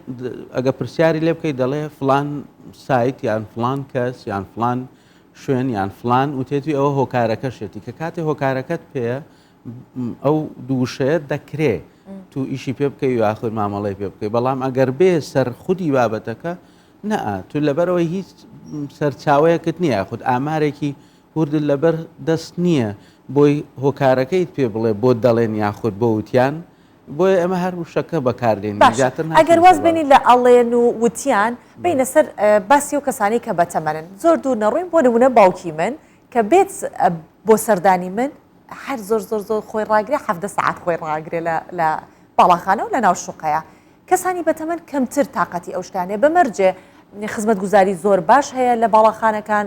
ئەگە پرسیاری لێ بکەیت دەڵێ فلان سایت یان فلان کەس یان فلان شوێن یان فلان وتێتی ئەوە هۆکارەکەشێتی کە کاتێ هۆکارەکەت پێیە ئەو دووشەیە دەکرێ تو ئیشی پێ بکەی یاخود مامەڵی پێ بکەی بەڵام ئەگەر بێ سەر خودی بابەتەکە نا تو لەبەرەوەی هیچ سەرچاوەیەکت نییە خود ئامارێکی وردت لەبەر دەست نییە بۆی هۆکارەکەیت پێ بڵێ بۆ دەڵێن یاخود بۆ وتیان بۆیە ئێمە هەر وشەکە بەکاردێنین باشە زیاتر ئەگەر ناچینە واز سەر بێنین بابەت. لە ئەڵێن و وتیان بێینە سەر باسی ئەو کەسانەی کە بەتەمەنن زۆر دوور نەڕۆین بۆ نمونە باوکی من کە بێت بۆ سەردانی من هەر زۆر زۆر زۆر خۆی ڕاگرێ 17 سەعات خۆی ڕاگرێ لە لە باڵاخانە و لە ناو شوقەیە کەسانی بەتەمەن کەمتر تاقەتی ئەو شتانەیە بە مەرجێ خزمەتگوزاری زۆر باش هەیە لە باڵاخانەکان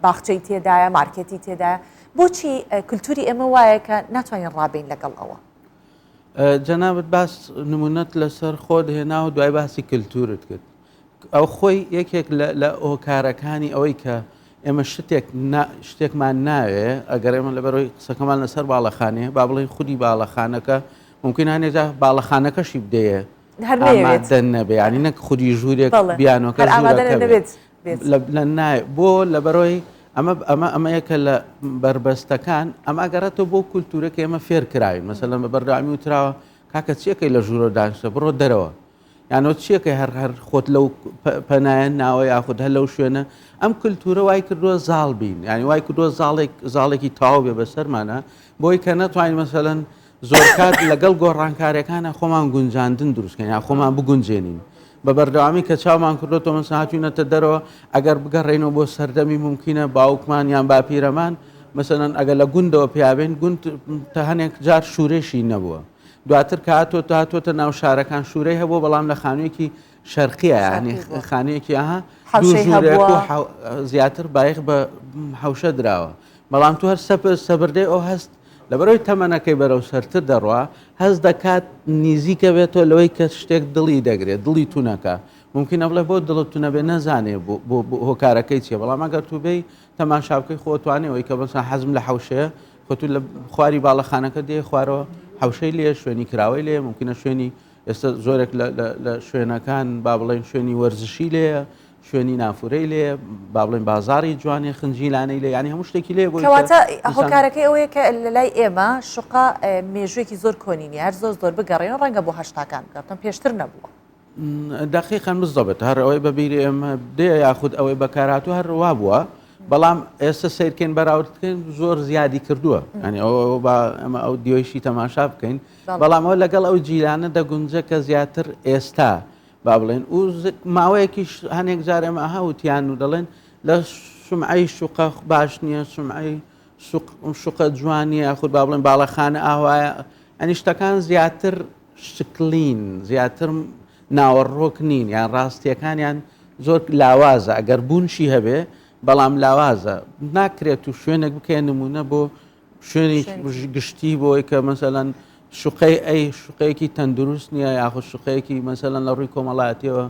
باخچەی تێدایە مارکێتی تێدایە بۆچی کلتوری ئێمە وایە کە ناتوانین ڕابین لەگەڵ ئەوە؟ جەنابت باس نمونەت لەسەر خۆت هێنا و دوای باسی کللتورت کرد ئەو خۆی یەکێک لە هۆکارەکانی ئەوەی کە ئێمە شتێک شتێکمان ناوێ ئەگەر ئێمە لەبەرەوەی قسەکەمان لەسەر باڵەخانەیە با بڵێن خودی باڵەخانەکە ممکن هەنێ جار باڵەخانەکەشی بدەیە ئامادە نەبێ ینی نەک خودی ژوورێک بیانۆکە ژوورەکە بێت بۆ لەبەرەوەی ئەمە ئەمە ئەمەیەکە لە بەربەستەکان ئەمە ئەگەڕێتەوە بۆ کولتورەکە ئێمە فێر کراوین مەسەلەن بە بەردەوامی وتراوە کاکە چیەکەی لە ژوورە دانیشتە بڕۆ دەرەوە یان ئەو چیەکەی هەر هەر خۆت لەو پەنایە ناوە یاخود هەر لەو شوێنە ئەم کللتورە وای کردووە زاڵ بین یعنی وای کردووە زاڵێک زاڵێکی تەواو بێ بەسەرمانە بۆی کە نەتوانین مەسەلەن زۆر کات لەگەڵ گۆڕانکاریەکانە خۆمان گونجاندن دروستکەین یا خۆمان بگونجێنین بە بەردەوامی کە چاومان کردو تۆ مەسەلەن هاتوینەتە دەرەوە ئەگەر بگەڕێینەوە بۆ سەردەمی ممکنە باوکمان یان باپیرەمان مەسەلەن ئەگەر لە گوندەوە پیابێن گوند تا هەنێک جار شوورێشی نەبووە دواتر کە هاتۆتە هاتۆتە ناو شارەکان شوورەی هەبوو بەڵام لە خانوویەکی شەرقیە یعنی خانەیەکی ئەها دوو زیاتر بایخ بە حوشە دراوە بەڵام تو هەر سەبردەی ئەو هەست لەبەرەوەی تەمەنەکەی بەرەو سەرتر دەڕوا هەست دەکات نیزیکە بێتەوە لەوەی کە شتێک دڵی دەگرێت دڵی تونەکە ممکنە بڵێ بۆ دڵت تونەبێ نەزانێ بۆ هۆکارەکەی چیە بەڵام ئەگەر تو بێی تەماشا بکەی خۆ توانێ ئەوەی کە بەسا حەزم لە حەوشەیە خۆ تو لە خواری باڵەخانەکە دێ خوارەوە حەوشەی لێ شوێنی کراوەی لێ ممکنە شوێنی ئێستا زۆرێک لە شوێنەکان با بڵێن شوێنی وەرزشی لێیە شوێنی نافورەی لێ با بڵێن بازاری جوانێ خنجیلانەی لێ ینی هەموو شتێکی لێ بۆ کەواتە هۆکارەکەی ئەوەیە کە لە لای ئێمە شوقە مێژوویەکی زۆر کۆنی نیە هەر زۆر زۆر بگەڕێن ڕەنگە بۆ هەشتاکان بگەڕێن پێشتر نەبووە. دەقیقەن بالضبط هەر ئەوەی بە بیری ئێمە دێ یاخود ئەوەی بەکارهاتوو هەر وا بووە بەڵام ئێستا سیرکەین بەراورد بکەین زۆر زیادی کردووە ینی ئەوە با ئەمە ئەو دیۆیشی تەماشا بکەین بەڵام ئەوە لەگەڵ ئەو جیلانە دەگونجە کە زیاتر ئێستا با بڵێن و ماوەیەکیش هەنێک جار ئێمە ئەها وتیان و دەڵێن لە سمعەی شوقە باش نییە سمعەی شوقە جوان نییە یاخود با بڵێن باڵەخانە ئاوایە ئەنی شتەکان زیاتر شکلین زیاتر ناوەڕۆک نین یان ڕاستیەکانیان زۆر لاوازە ئەگەر بوونشی هەبێ بەڵام لاوازە ناکرێت و شوێنێک بکەێن نمونە بۆ شوێنی گشتی بۆی کە مەسەلەن شوقەی ئەی شوقەیەکی تەندروست نییە یاخود شوقەیەکی مەسەلەن لە ڕووی کۆمەڵایەتیەوە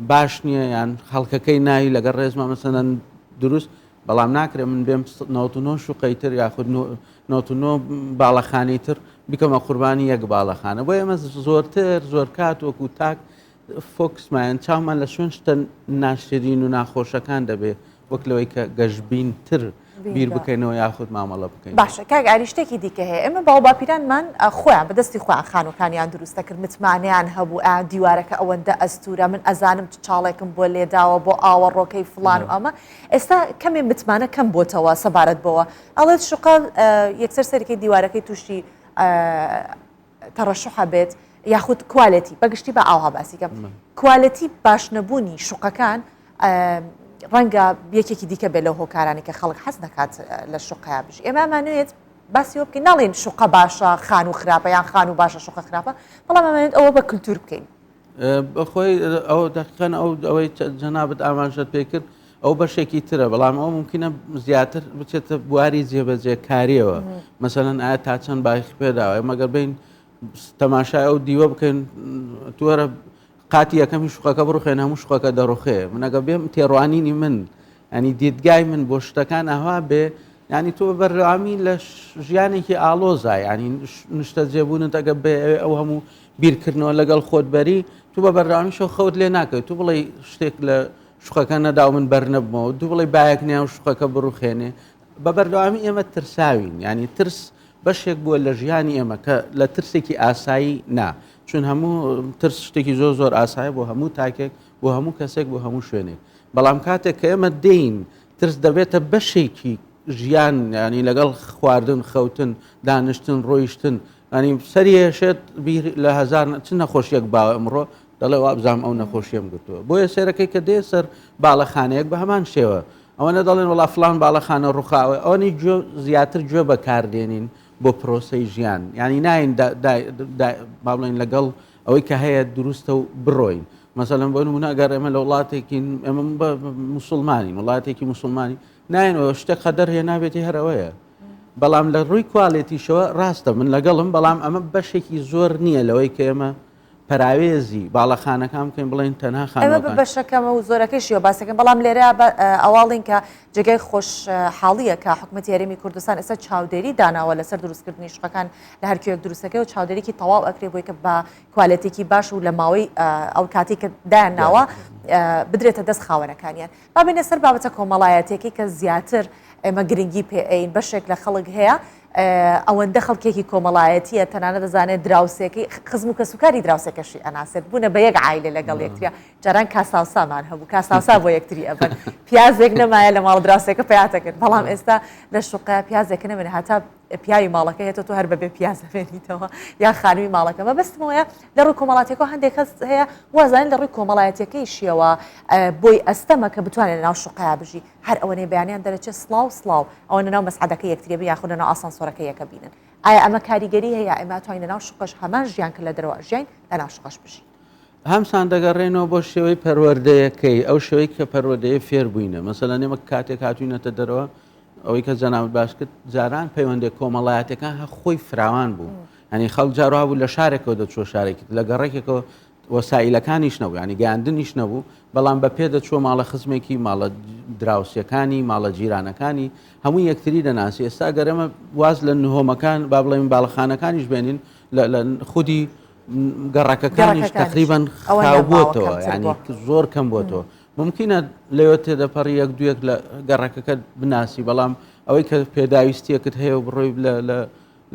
باش نییە یان خەڵکەکەی ناوی لەگەڵ ڕێزمە مەسەلەن دروست بەڵام ناکرێت من بێم 99 شوقەی تر یاخود 99 باڵەخانەی تر بکەمە قوربانی یەک باڵەخانە بۆ ئێمە زۆرتر زۆر کات وەکو تاک فۆکسمان چاومان لە شوێن شتە ناشرین و ناخۆشەکان دەبێت وەک لەوەی کە گەشبینتر بیر بکەینەوە یاخود مامەڵە بکەین. باشە کاک ئاری شتێکی دیکە هەیە ئێمە باوباپیرانمان خۆیان بە دەستی خۆیان خانووەکانیان دروست دەکرد متمانەیان هەبوو ئا دیوارەکە ئەوەندە ئەستوورە من ئەزانم چ چاڵێکم بۆ لێداوە بۆ ئاوەڕۆکەی فڵان و ئەمە ئێستا کەمێ متمانە کەم بۆتەوە سەبارەت بەوە ئەڵێت شوقە یەکسەر سەرەکەی دیوارەکەی تووشی تەڕەشوحە بێت یاخود کوالێتی بەگشتی بە ئاوها باسی کەم کوالێتی باش نەبوونی شوقەکان ڕەنگە یەکێکی دیکە بێت لەو هۆکارانی کە خەڵک حەز نەکات لە شوقەیا بژی ئێمە ئەمانەوێت باسی ئەوە بکەین ناڵێن شوقە باشە خانوو خراپە یان خانوو باشە شوقە خراپە بەڵام ئەمانێت ئەوە بە کلتور بکەین. بەخۆی ئەو دەقیقەن ئەو ئەوەی جەنابت ئاماژەت پێ کرد ئەو بەشێکی ترە بەڵام ئەو ممکنە زیاتر بچێتە بواری جێبەجێکاریەوە مەسەلەن ئایا تا چەند بایخ پێداوە مەگەر بین تەماشای ئەو دیوە بکەین توەرە قاتی یەکەمی شوقەکە بڕوخێن هەموو شوقەکە دەڕوخێ من ئەگە بێم تێڕوانینی من ینی دیدگای من بۆ شتەکان ئەها بێ ینی تۆ بەردەوامی لە ژیانێکی ئالۆزا ینی نیشتە جێبوونت ئەگە بێ ئەو هەموو بیرکردنەوە لەگەڵ خۆت بەری تو بە بەردەوامی شەو خەوت لێ ناکەوێت تو بڵێ شتێک لە شوقەکە نەدا و من بەرنەبمەوە دوو بڵێ بایەک نییە و شوقەکە بڕوخێنێ بە بەردەوامی ئێمە ترساوین ینی ترس بەشێک بووە لە ژیانی ئێمە کە لە ترسێکی ئاسایی نا چون هەموو ترس شتێکی زۆر زۆر ئاسایە بۆ هەموو تاکێک بۆ هەموو کەسێک بۆ هەموو شوێنێک بەڵام کاتێک کە ئێمە دێین ترس دەبێتە بەشێکی ژیان ینی لەگەڵ خواردن خەوتن دانیشتن ڕۆیشتن ینی سەری هێشێت بیر لە هەزار چ نەخۆشیەک باوە ئەمڕۆ دەڵێ وابزانام ئەو نەخۆشیەم گرتووە بۆیە سێرەکەی کە دێ سەر باڵەخانەیەک بە هەمان شێوە ئەوەنە دەڵێن وڵا فلان باڵەخانە ڕوخاوە ئەوەنی گوێ زیاتر گوێ بەکاردێنین بۆ پرۆسەی ژیان یعنی ناین با بڵێن لەگەڵ ئەوەی کە هەیە دروستە و بڕۆین مەسەلەن بۆ نمونە ئەگەر ئێمە لە وڵاتێکین ئێمە مسلمانین وڵاتێکی مسلمانی ناینەوە شتێک قەدەر هێنابێتی هەرەوەیە بەڵام لە ڕووی کوالێتیشەوە ڕاستە من لەگەڵم بەڵام ئەمە بەشێکی زۆر نییە لەوەی کە ئێمە پەراوێزی باڵەخانەکان بکەین بڵێین تەنها ئێمە بە خانووەکان. بەشەکەمە و زۆرەکەیشیەوە باسەکەن بەڵام لێرە بە ئەواڵین کە جێگای خۆشحاڵیە کە حکومەتی هەرێمی کوردستان ئێستا چاودێری داناوە لەسەر دروستکردنی شقەکان لە هەر کوێیەک دروستەکەی و چاودێریکی تەواو ئەکرێ بۆی کە بە کوالێتێکی باش و لە ماوەی ئەو کاتێک کە دایان ناوە بدرێتە دەست خاوەنەکانیان. با بێینە سەر بابەتە کۆمەڵایەتیەکەی کە زیاتر ئێمە گرنگی پێ ئەین بەشێک لە خەڵک هەیە ئەوەندە خەڵکێکی کۆمەڵایەتیە تەنانەت دەزانێت دراوسێکەی خزم و کەسوکاری دراوسێکەشی ئەناسێت بوونە بە یەک عایلە لەگەڵ یەکتریا جاران کاساوسامان هەبوو کاساوسا بۆ یەکتری ئەبەن پیازێک نەمایە لە ماڵ دراوسێکە پیاتەکرد بەڵام ئێستا لە شوقەیە پیازێک نەمێنێ هەتا پیاوی ماڵەکە هێتۆ تۆ هەر بەبێ پیاز ئەمێنیتەوە یا خانمی ماڵەکە مەبەستمەوەیە لە ڕووی کۆمەڵاتیەکەەوە هەندێک کەس هەیە وازانێت لە ڕووی کۆمەڵایەتیەکەیشیەوە بۆی ئەستەمە کە بتوانێت لەناو شوقەیا بژی هەر ئەوەنەی بەیانیان دەرەچێت سڵاو سڵاو ئەوە لەناو مەسعەدەکە یەکتری بن یاخود لەناو ئاسانسۆرەکە یەکە بینن ئایا ئەمە کاریگەری هەیە ئێمە توانین لەناو شوقەش هەمان ژیان کە لە دەرەوە ئەژیاین لەناو شوقەش بژین؟ هەمسان دەگەڕێنەوە بۆ شێوەی پەروەردەیەکەی ئەو شێوەی کە پەروەردەیە فێر بووینە مەسەلەن ئێمە کاتێک هاتوینەتە دەرەوە ئەوەی کە جەنابت باس کرد جاران پەیوەندی کۆمەڵایەتەکان هە خۆی فراوان بوو هەنی خەڵک جاروا بوو لە شارێکەوە دەچوە شارێکی لە گەڕێکێکەوە وەسائیلەکانیش نەبوو ینی گەیاندنیش نەبوو بەڵام بە پێ دەچووە ماڵە خزمێکی ماڵە دراوسەکانی ماڵە جیرانەکانی هەموو یەکتری دەناسی ئێستا گەرەمە واز لە نهۆمەکان با بڵێن باڵەخانەکانیش بێنین لە خودی گەڕەکەکانیش تقریبان خاوبووەتەوە ینی زۆر کەم بووەتەوە ممکنە لەوێ تێدەپەڕی یەک دوویەک لە گەڕەکەکەت بناسی بەڵام ئەوەی کە پێداویستیەکت هەیە و بڕۆی لە لە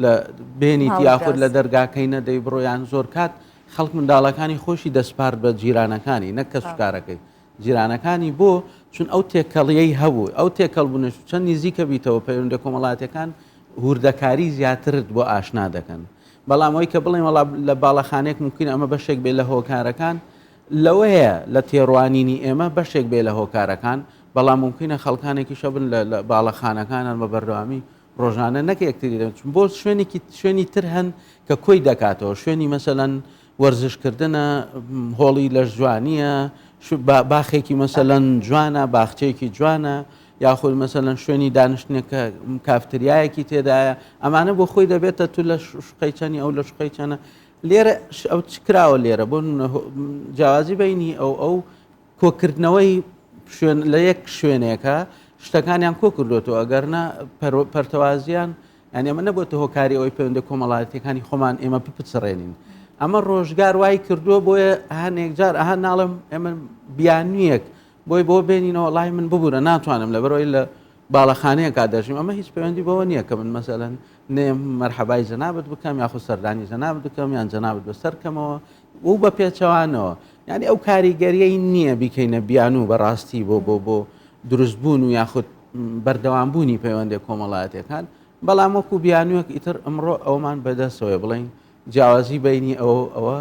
لە بێنیت یاخود لە دەرگاکەی نەدەی بڕۆیان زۆر کات خەڵک منداڵەکانی خۆشی دەسپارد بە جیرانەکانی نەک کەسوکارەکەی جیرانەکانی بۆ چون ئەو تێکەڵیەی هەبوو ئەو تێکەڵ بوونش چەند نزیکە بیتەوە پەیوەندە کۆمەڵاتەکان هوردەکاری زیاترت بۆ ئاشنا دەکەن بەڵام ئەوی کە بڵێن وڵا لە باڵەخانێک ممکنە ئەمە بەشێک بێ لە هۆکارەکان لەوەیە لە تێڕوانینی ئێمە بەشێک بێ لە هۆکارەکان بەڵام ممکنە خەڵکانێکیش هەبن لە باڵەخانەکانان بە بەردەوامی ڕۆژانە نەک یەکتری دەبن چون بۆ شوێنێکی شوێنی تر هەن کە کۆی دەکاتەوە شوێنی مەسەلەن وەرزشکردنە هۆڵی لەشجوانییە باخێکی مەسەلەن جوانە باخچەیەکی جوانە یاخود مەسەلەن شوێنی دانیشتنێک کە کافتریایەکی تێدایە ئەمانە بۆ خۆی دەبێتە تو لە شوقەی چەنی ئەو لە شوقەی چەنە لێرە ئەو چ کراوە لێرە بۆ جیاوازی بینی ئەو ئەو کۆکردنەوەی شوێن لە یەک شوێنێکە شتەکانیان کۆ کردوێتەوە ئەگەر نا پەرتەوازیان یعنی ئەمە نەبێتە هۆکاری ئەوەی پەیوەندە کۆمەڵایەتەکانی خۆمان ئێمە بپچڕێنین ئەمە ڕۆژگار وای کردووە بۆیە هەنێک جار ئەها ناڵم ئێمە بیانویەک بۆی بۆ بێنینەوە وەڵای من ببوورە ناتوانم لەبەرەوەی لە باڵەخانەیەکا دەژیم ئەمە هیچ پەیوەندی بەوە نییە کە من مەسەلەن نێم مەرحەبای جەنابت بکەم یاخود سەردانی جەنابت بکەم یان جەنابت بەسەر کەمەوە و بە پێچەوانەوە یعنی ئەو کاریگەریەی نییە بیکەینە بیانوو بەڕاستی بۆ بۆ بۆ دروستبوون و یاخود بەردەوامبوونی پەیوەندی کۆمەڵایەتەکان بەڵام وەکو بیانوویەک ئیتر ئەمڕۆ ئەومان بەدەستەوەی بڵین جیاوازی بینی ئەوە ئەوە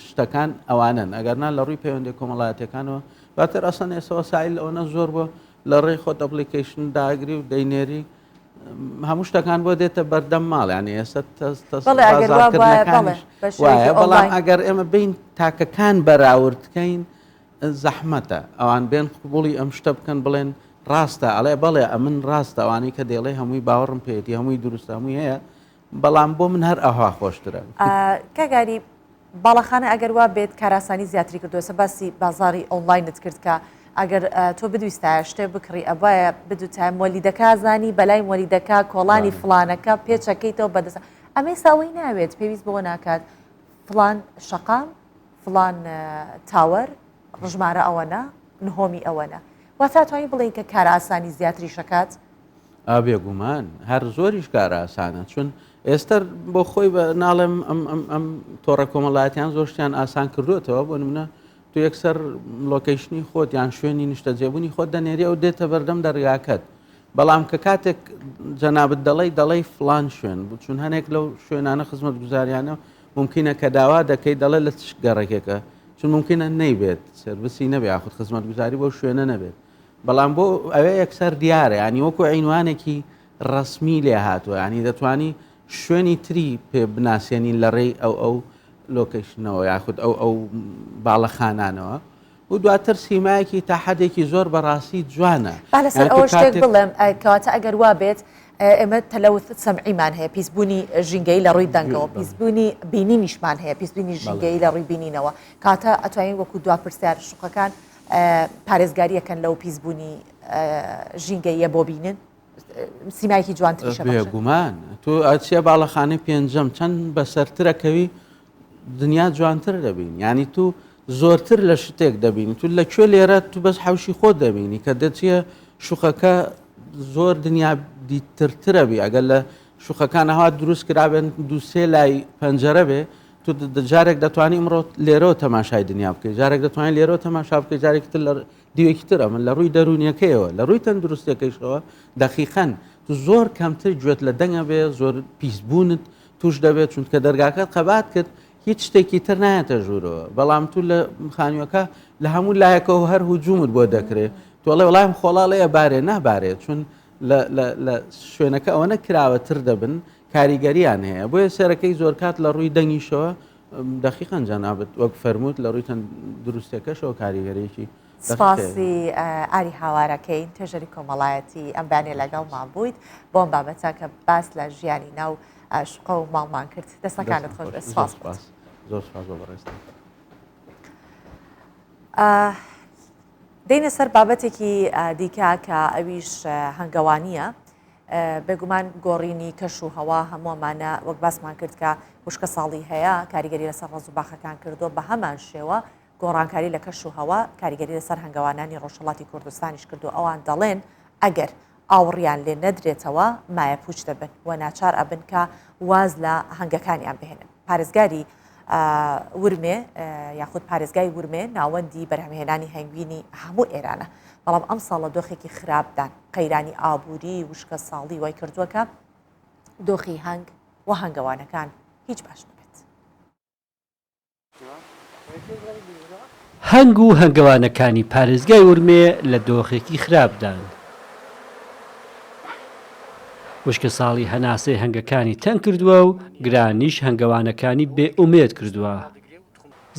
شتەکان ئەوانن ئەگەرنا لە ڕووی پەیوەندی کۆمەڵایەتەکانەوە باتر ئەسەن ئێسەوە سایل ئەوەنە زۆر بۆ لە ڕێی خۆت application داگری و دەینێری. هەموو شتەکان بۆ دێتە بەردەم ماڵ یانی ئێستا بەڵێ ئەگەر وا بوایە بەڵێ بازاڕکردنەکانیش بە شێوەیەکی وایە بەڵام ئۆنلاین. ئەگەر ئێمە بین تاکەکان بەراورد کەین زەحمەتە ئەوان بێن قبوڵی ئەم شتە بکەن بڵێن ڕاستە ئەڵێ بەڵێ ئەمن ڕاستە ئەوانەی کە دەیڵێ هەمووی باوەڕم پێیەتی هەمووی دروستە هەمووی هەیە بەڵام بۆ من هەر ئەوها خۆشترە. کاک ئاری باڵەخانە ئەگەر وا بێت کارئاسانی زیاتری کردووە ئێستا باسی بازاڕی ئۆنلاینت کرد کە ئەگەر تۆ بدویستایە شتێ بکڕی ئەبایە بدوتایە مۆلیدەکە زانی بەلای مۆلیدەکە کۆڵانی فڵانەکە پێچەکەیتەوە بەدەست ئەمە ئێستا ئەوەی ناوێت پێویست بەوە ناکات فڵان شەقام فڵان تاوەر ڕژمارە ئەوەنە نهۆمی ئەوەنە واتا توانین بڵێین کە کارئاسانی زیاتریش ئەکات؟ ئا بێگومان هەر زۆریش کارئاسانە چون ئێستە بۆ خۆی بە ناڵێم ئەم ئەم ئەم تۆڕە کۆمەڵایەتیان زۆر شتیان ئاسان کردوێتەوە بۆ نمونە تو یەکسەر location ی خۆت یان شوێنی نیشتەجێبوونی خۆت دەنێری ئەو دێتە بەردەم دەرگاکەت بەڵام کە کاتێک جەنابت دەڵێی دەڵێی فلان شوێن بوو چون هەنێک لەو شوێنانە خزمەت گوزاریانە ممکنە کە داوا دەکەی دەڵێ لە چ گەڕەکێکە چون ممکنە نەیبێت سرویسی نەبێ یاخود خزمەت گوزاری بۆ شوێنە نەبێت بەڵام بۆ ئەوێ یەکسەر دیارە ینی وەکو عینوانێکی ڕسمی لێ هاتووە ینی دەتوانی شوێنی تری پێ بناسیێنین لە ڕێی ئەو ئەو location ەوە یاخود ئەو ئەو باڵەخانانەوە و دواتر سیمایەکی تا حەدێکی زۆر بەڕاستی جوانە. با لەسەر ئەوە شتێک بڵێم کەواتە ئەگەر وا بێت ئێمە تلوث سمعیمان هەیە پیسبوونی ژینگەی لە ڕووی دەنگەوە پیسبوونی بینینیشمان هەیە پیسبوونی ژینگەی لە ڕووی بینینەوە کاتە ئەتوانین وەکو دوا پرسیار شوقەکان پارێزگاریەکەن لەو پیسبوونی ژینگەیە بۆ بینن سیمایەکی جوانتریشە بێگومان تۆ ئەچیە باڵەخانەی پێنجەم چەند بەسەرترەکەوی دنیا جوانتر دەبین یعنی تو زۆرتر لە شتێک دەبینی تو لە کوێ لێرە تو بەس حوشی خۆت دەبینی کە دەچیە شوقەکە زۆر دنیا دیترترە بی ئەگەر لە شوقەکان هەوا دروست کرابێن دووسێ لای پەنجەرە بێ تو جارێک دەتوانی ئمڕۆ لێرەوە تەماشای دنیا بکەیت جارێک دەتوانین لێرەوە تەماشا بکەیت جارێکی تر لە دیوێکی تر ئەمن لە ڕووی دەروونیەکەیەوە لە ڕووی تەندروستیەکەیشەوە دەقیقەن تو زۆر کەمتر گوێت لە دەنگە بێ زۆر پیسبوونت توش دەبێت چونکە دەرگاکەت قەبات کرد هیچ شتێکی تر نایەتە ژوورەوە بەڵام تو لە خانووەکە لە هەموو لایەکەوە هەر هجوومت بۆ دەکرێت تۆڵێ وڵام خۆڵاڵەیە بارێ نابارێ چون لە شوێنەکە ئەوەنە کراوەتر دەبن کاریگەریان هەیە بۆیە سەرەکەی زۆرکات لە ڕووی دەنگیشەوە دەقیقەن جەنابت وەک فەرمووت لە ڕووی تەندروستیەکەشەوە کاریگەریی سپاسی ئاری هاوارەکەین توێژەری کۆمەڵایەتی ئەم بەیانیە لەگەڵمان بوویت بۆ ئەم بابەتە کە باس لە ژیانی ناو شوقە و ماڵمان کرد دەستەکانت خۆش بێت سپاس سپاس زۆر سپاس بۆ بەڕێزتان. دێینە سەر بابەتێکی دیکە کە ئەویش هەنگەوانییە بێگومان گۆڕینی کەش و هەوا هەموو ئەمانە وەک باسمان کرد کە وشکە ساڵی هەیە کاریگەری لەسەر ڕەز و باخەکان کردووە بە هەمان شێوە گۆڕانکاری لە کەش و هەوا کاریگەری لەسەر هەنگەوانانی ڕۆژهەڵاتی کوردستانیش کردووە ئەوان دەڵێن ئەگەر ئاوڕیان لێ نەدرێتەوە مایەپووچ دەبن و ناچار ئەبن کە واز لە هەنگەکانیان بهێنن. پارێزگاری ورمێ یاخود پارێزگای ورمێ ناوەندی بەرهەمهێنانی هەنگوینی هەموو ئێرانە، بەڵام ئەمساڵ لە دۆخێکی خراپدان، قەیرانی ئابووری وشکە ساڵی وای کردووە کە دۆخی هەنگ و هەنگەوانەکان هیچ باش نەبێت. هەنگ و هەنگەوانەکانی پارێزگای ورمێ لە دۆخێکی خراپدان. وشکەساڵی هەناسەی هەنگەکانی تەنگ کردووە و گرانیش هەنگەوانەکانی بێ ئومێد کردووە.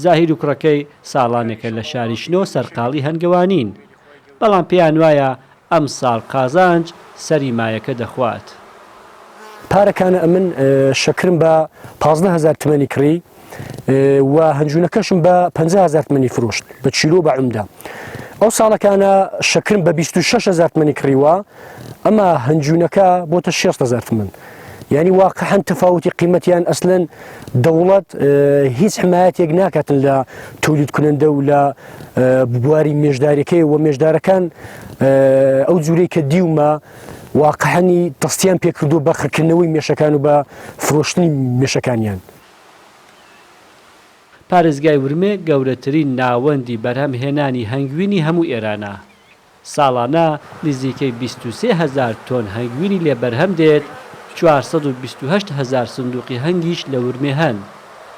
زاهیر و کوڕەکەی ساڵانێکە لە شاری شنۆ سەرقاڵی هەنگەوانین، بەڵام پێیانوایە ئەمساڵ قازانج سەری مایەکە دەخوات. پارەکانە ئەمن شەکرم بە 15 هەزار تمەنی کڕی و هەنجوونەکەشم بە 50 هەزار تمەنی فرۆشت بە کیلۆ بە عمدە. ئەو ساڵەکانە شەکرم بە 26 هەزار تمەنی کڕیوە ئەما هەنجوونەکە بۆتە 6 هەزار تمەن. یعنی واقعا تەفاوتی قیمەتیان ئەسلەن دەوڵەت هیچ حمایەتێک ناکاتن لە تولید کنندە و لە بواری مێژدارەکەی و مێژدارەکان ئەو جورەی کە دیومە واقعەنی دەستیان پێکردو بە خرکردنەوەی مێشەکان و بە فرۆشتنی مێشەکانیان. پارێزگای ورمێ گەورەترین ناوەندی بەرهەمهێنانی هەنگوینی هەموو ئێرانە. ساڵانە نزیکەی 23 هەزار تۆن هەنگوینی لێ بەرهەم دێت، 428 هەزار سندوقی هەنگیش لە ورمێ هەن،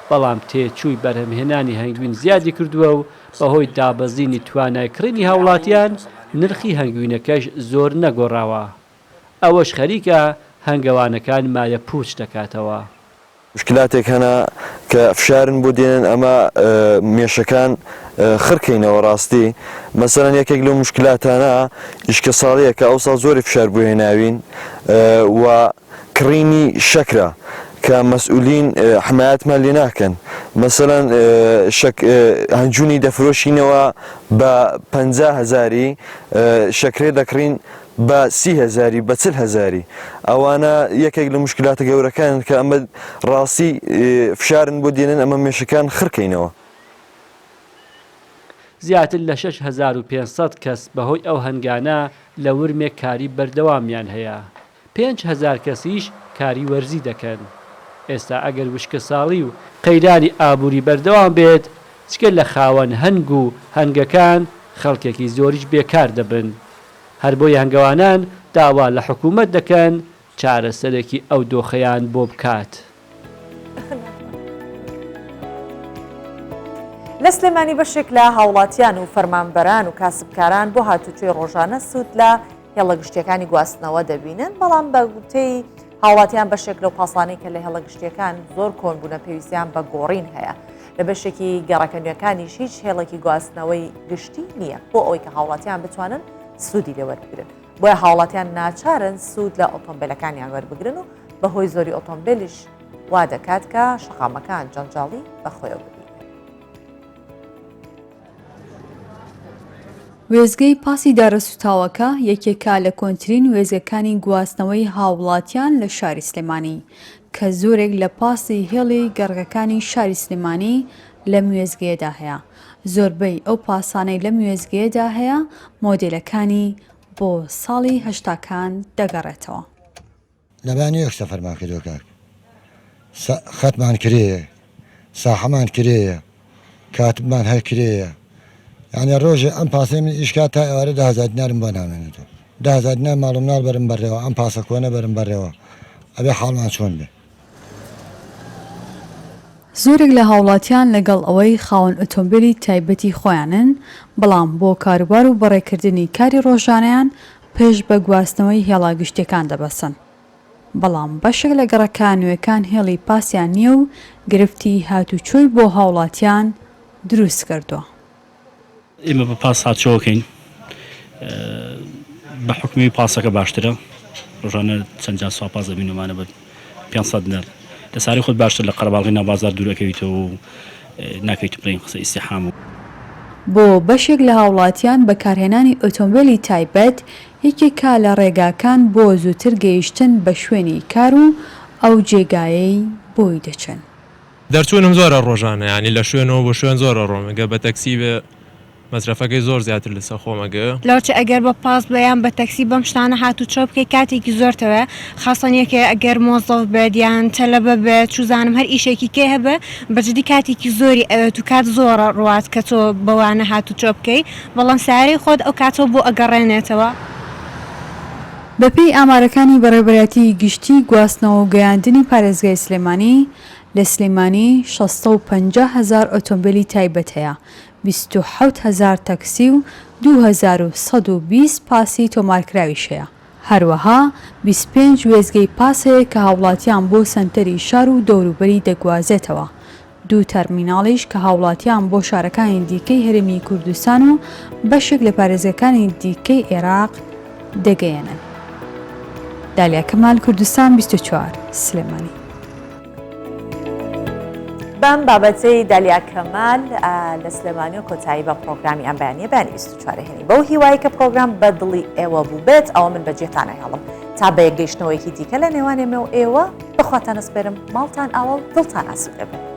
بەڵام تێچووی بەرهەمهێنانی هەنگوین زیادی کردووە و بەهۆی دابەزینی توانای کڕینی هاوڵاتیان، نرخی هەنگوینەکەش زۆر نەگۆڕاوە. ئەوەش خەریکە هەنگەوانەکان مایە پووچ دەکاتەوە. مشکلاتێک هەنە کە فشارن بۆ دێنن ئەمە مێشەکان خڕکەینەوە ڕاستی مەسەلەن یەکێک لەو مشکلاتانە ئیشکە ساڵیە کە ئەوساڵ زۆری فشار بۆ هێناوین و کڕینی شەکرە کە مەسئولین حمایەتمان لێ ناکەن مەسەلەن شەک هەنجونی دەفرۆشینەوە بە 50 هەزاری شەکرێ دەکڕین بە سی هەزاری بە چل هەزاری ئەوانە یەکێک لە مشکلاتە گەورەکانن کە ئەمە ڕاستی فشارن بۆ دێنن ئەمە مێشەکان خڕکەینەوە. زیاتر لە 6500 کەس بەهۆی ئەو هەنگانە لە ورمێ کاری بەردەوامیان هەیە، 5000 کەسیش کاری وەرزی دەکەن. ئێستا ئەگەر وشکەساڵی و قەیرانی ئابووری بەردەوام بێت، جگە لە خاوەن هەنگ و هەنگەکان، خەڵکێکی زۆریش بێکار دەبن. هەر بۆیە هەنگەوانان داوا لە حکوومەت دەکەن چارەسەرێکی ئەو دۆخەیان بۆ بکات. لە سلێمانی بەشێک لە هاوڵاتیان و فەرمانبەران و کاسبکاران بۆ هاتوچۆی ڕۆژانە سوود لە هێڵە گشتیەکانی گواستنەوە دەبینن، بەڵام بە گوتەی هاوڵاتیان بەشێک لەو پاسانەی کە لە هێڵە گشتیەکان زۆر کۆن بوونە پێویستیان بە گۆڕین هەیە. لە بەشێکی گەڕەکە نوێکانیش هیچ هێڵێکی گواستنەوەی گشتی نییە بۆ ئەوەی کە هاوڵاتیان بتوانن سوودی لێ وەربگرن. بۆیە هاوڵاتیان ناچارن سوود لە ئۆتۆمبیلەکانیان وەربگرن و بەهۆی زۆری ئۆتۆمبیلیش وا دەکات کە شەقامەکان جەنجاڵی بەخۆیەوە ببینن. وێستگەی پاسی دارەسووتاوەکە یەکێکە لە کۆنترین وێستگەکانی گواستنەوەی هاووڵاتیان لە شاری سلێمانی، کە زۆرێک لە پاسی هێڵی گەڕەکەکانی شاری سلێمانی لەم وێستگەیەدا هەیە، زۆربەی ئەو پاسانەی لەم وێستگەیەدا هەیە مۆدێلەکانی بۆ ساڵی هەشتاکان دەگەڕێتەوە. لە بانیۆک سەفەرمان کردوە کاک خەتمان کرێیە ساحەمان کرێیە کاتبمان هەر کرێیە یانی ڕۆژێ ئەم پاسەی من ئیش کات تا ئێوارە 10هزار دینارم بۆ نامێنێتەوە 10هزار دینار ماڵ و مناڵ بەرم بەڕێوە ئەم پاسە کۆنە بەرم بەڕێوە ئەبێ حاڵمان چۆن بێ. زۆرێک لە هاوڵاتیان لەگەڵ ئەوەی خاوەن ئۆتۆمبێلی تایبەتی خۆیانن، بەڵام بۆ کاروبار و بەڕێکردنی کاری ڕۆژانەیان پشت بە گواستنەوەی هێڵە گشتیەکان دەبەستن، بەڵام بەشێک لە گەڕەکە نوێکان هێڵی پاسیان نییە و گرفتی هاتوچۆی بۆ هاوڵاتیان دروستکردووە. ئێمە بە پاس هاتچۆکەین بە حکومی پاسەکە باشترە ڕۆژانە چەند جار سوا پاس دەبینەوەمانە بە 500 دینار لە ساری خۆت باشتر لە قەرەباڵغی ناو بازار دوور ئەکەویتەوە و ناکەویت بڵێین قسە ئیستیحام و. بۆ بەشێک لە هاوڵاتیان بەکارهێنانی ئۆتۆمبێلی تایبەت یەکێکە لە ڕێگاکان بۆ زووتر گەیشتن بە شوێنی کار و ئەو جێگایەی بۆی دەچن. دەرچوونم زۆرە ڕۆژانە یانی لە شوێنەوە بۆ شوێن زۆر ئەڕۆم گەر بە تەکسی بێ مەسرەفەکەی زۆر زیاتر لەسەر خۆم ئەگەوێ. لەوچە ئەگەر بە پاس بێ یان بە تەکسی بەم شتانە هاتوچۆ بکەی کاتێکی زۆرتەوێ خاسەن یەکێ ئەگەر مۆزەف بێت یان تەلەبە بێت چوزانم هەر ئیشێکی کەی هەبێ بە جدی کاتێکی زۆری ئەوێت و کات زۆڕە ڕوات کە تۆ بەوانە هاتوچۆ بکەی بەڵام سەیارەی خۆت ئەو کاتەو بۆ ئەگەڕێنێتەوە. بەپێی ئامارەکانی بەڕێوەبەرایەتیی گشتیی گواستنەوە و گەیاندنی پارێزگای سلێمانی، لە سلێمانی 650 هەزار ئۆتۆمبێلی تایبەت هەیە، 27 هەزار تەکسی و 2120 پاسی تۆمارکراویش هەیە. هەروەها 25 وێستگەی پاس هەیە کە هاوڵاتیان بۆ سەنتەری شار و دەوروبەری دەگوازێتەوە. دوو تەرمیناڵیش کە هاوڵاتیان بۆ شارەکانی دیکەی هەرێمی کوردستان و بەشێک لە پارێزگەکانی دیکەی عێراق دەگەیەنن. دالیا کەمال، کوردستان 24، سلێمانی. بەم بابەتەی دالیا کەمال لە سلێمانی و کۆتایی بە پرۆگرامی ئەم بەیانیە بەیانی 24 هێنی بەو هیوای کە پرۆگرام بە دڵی ئێوە بوو بێت ئەوە من بەجێتان ئەهێڵم تا بە یەکگەیشتنەوەیەکی دیکە لە نێوان ئێمە و ئێوە بەخواتان ئەسپێرم ماڵتان ئاوا و دڵتان ئاسوودە بێت.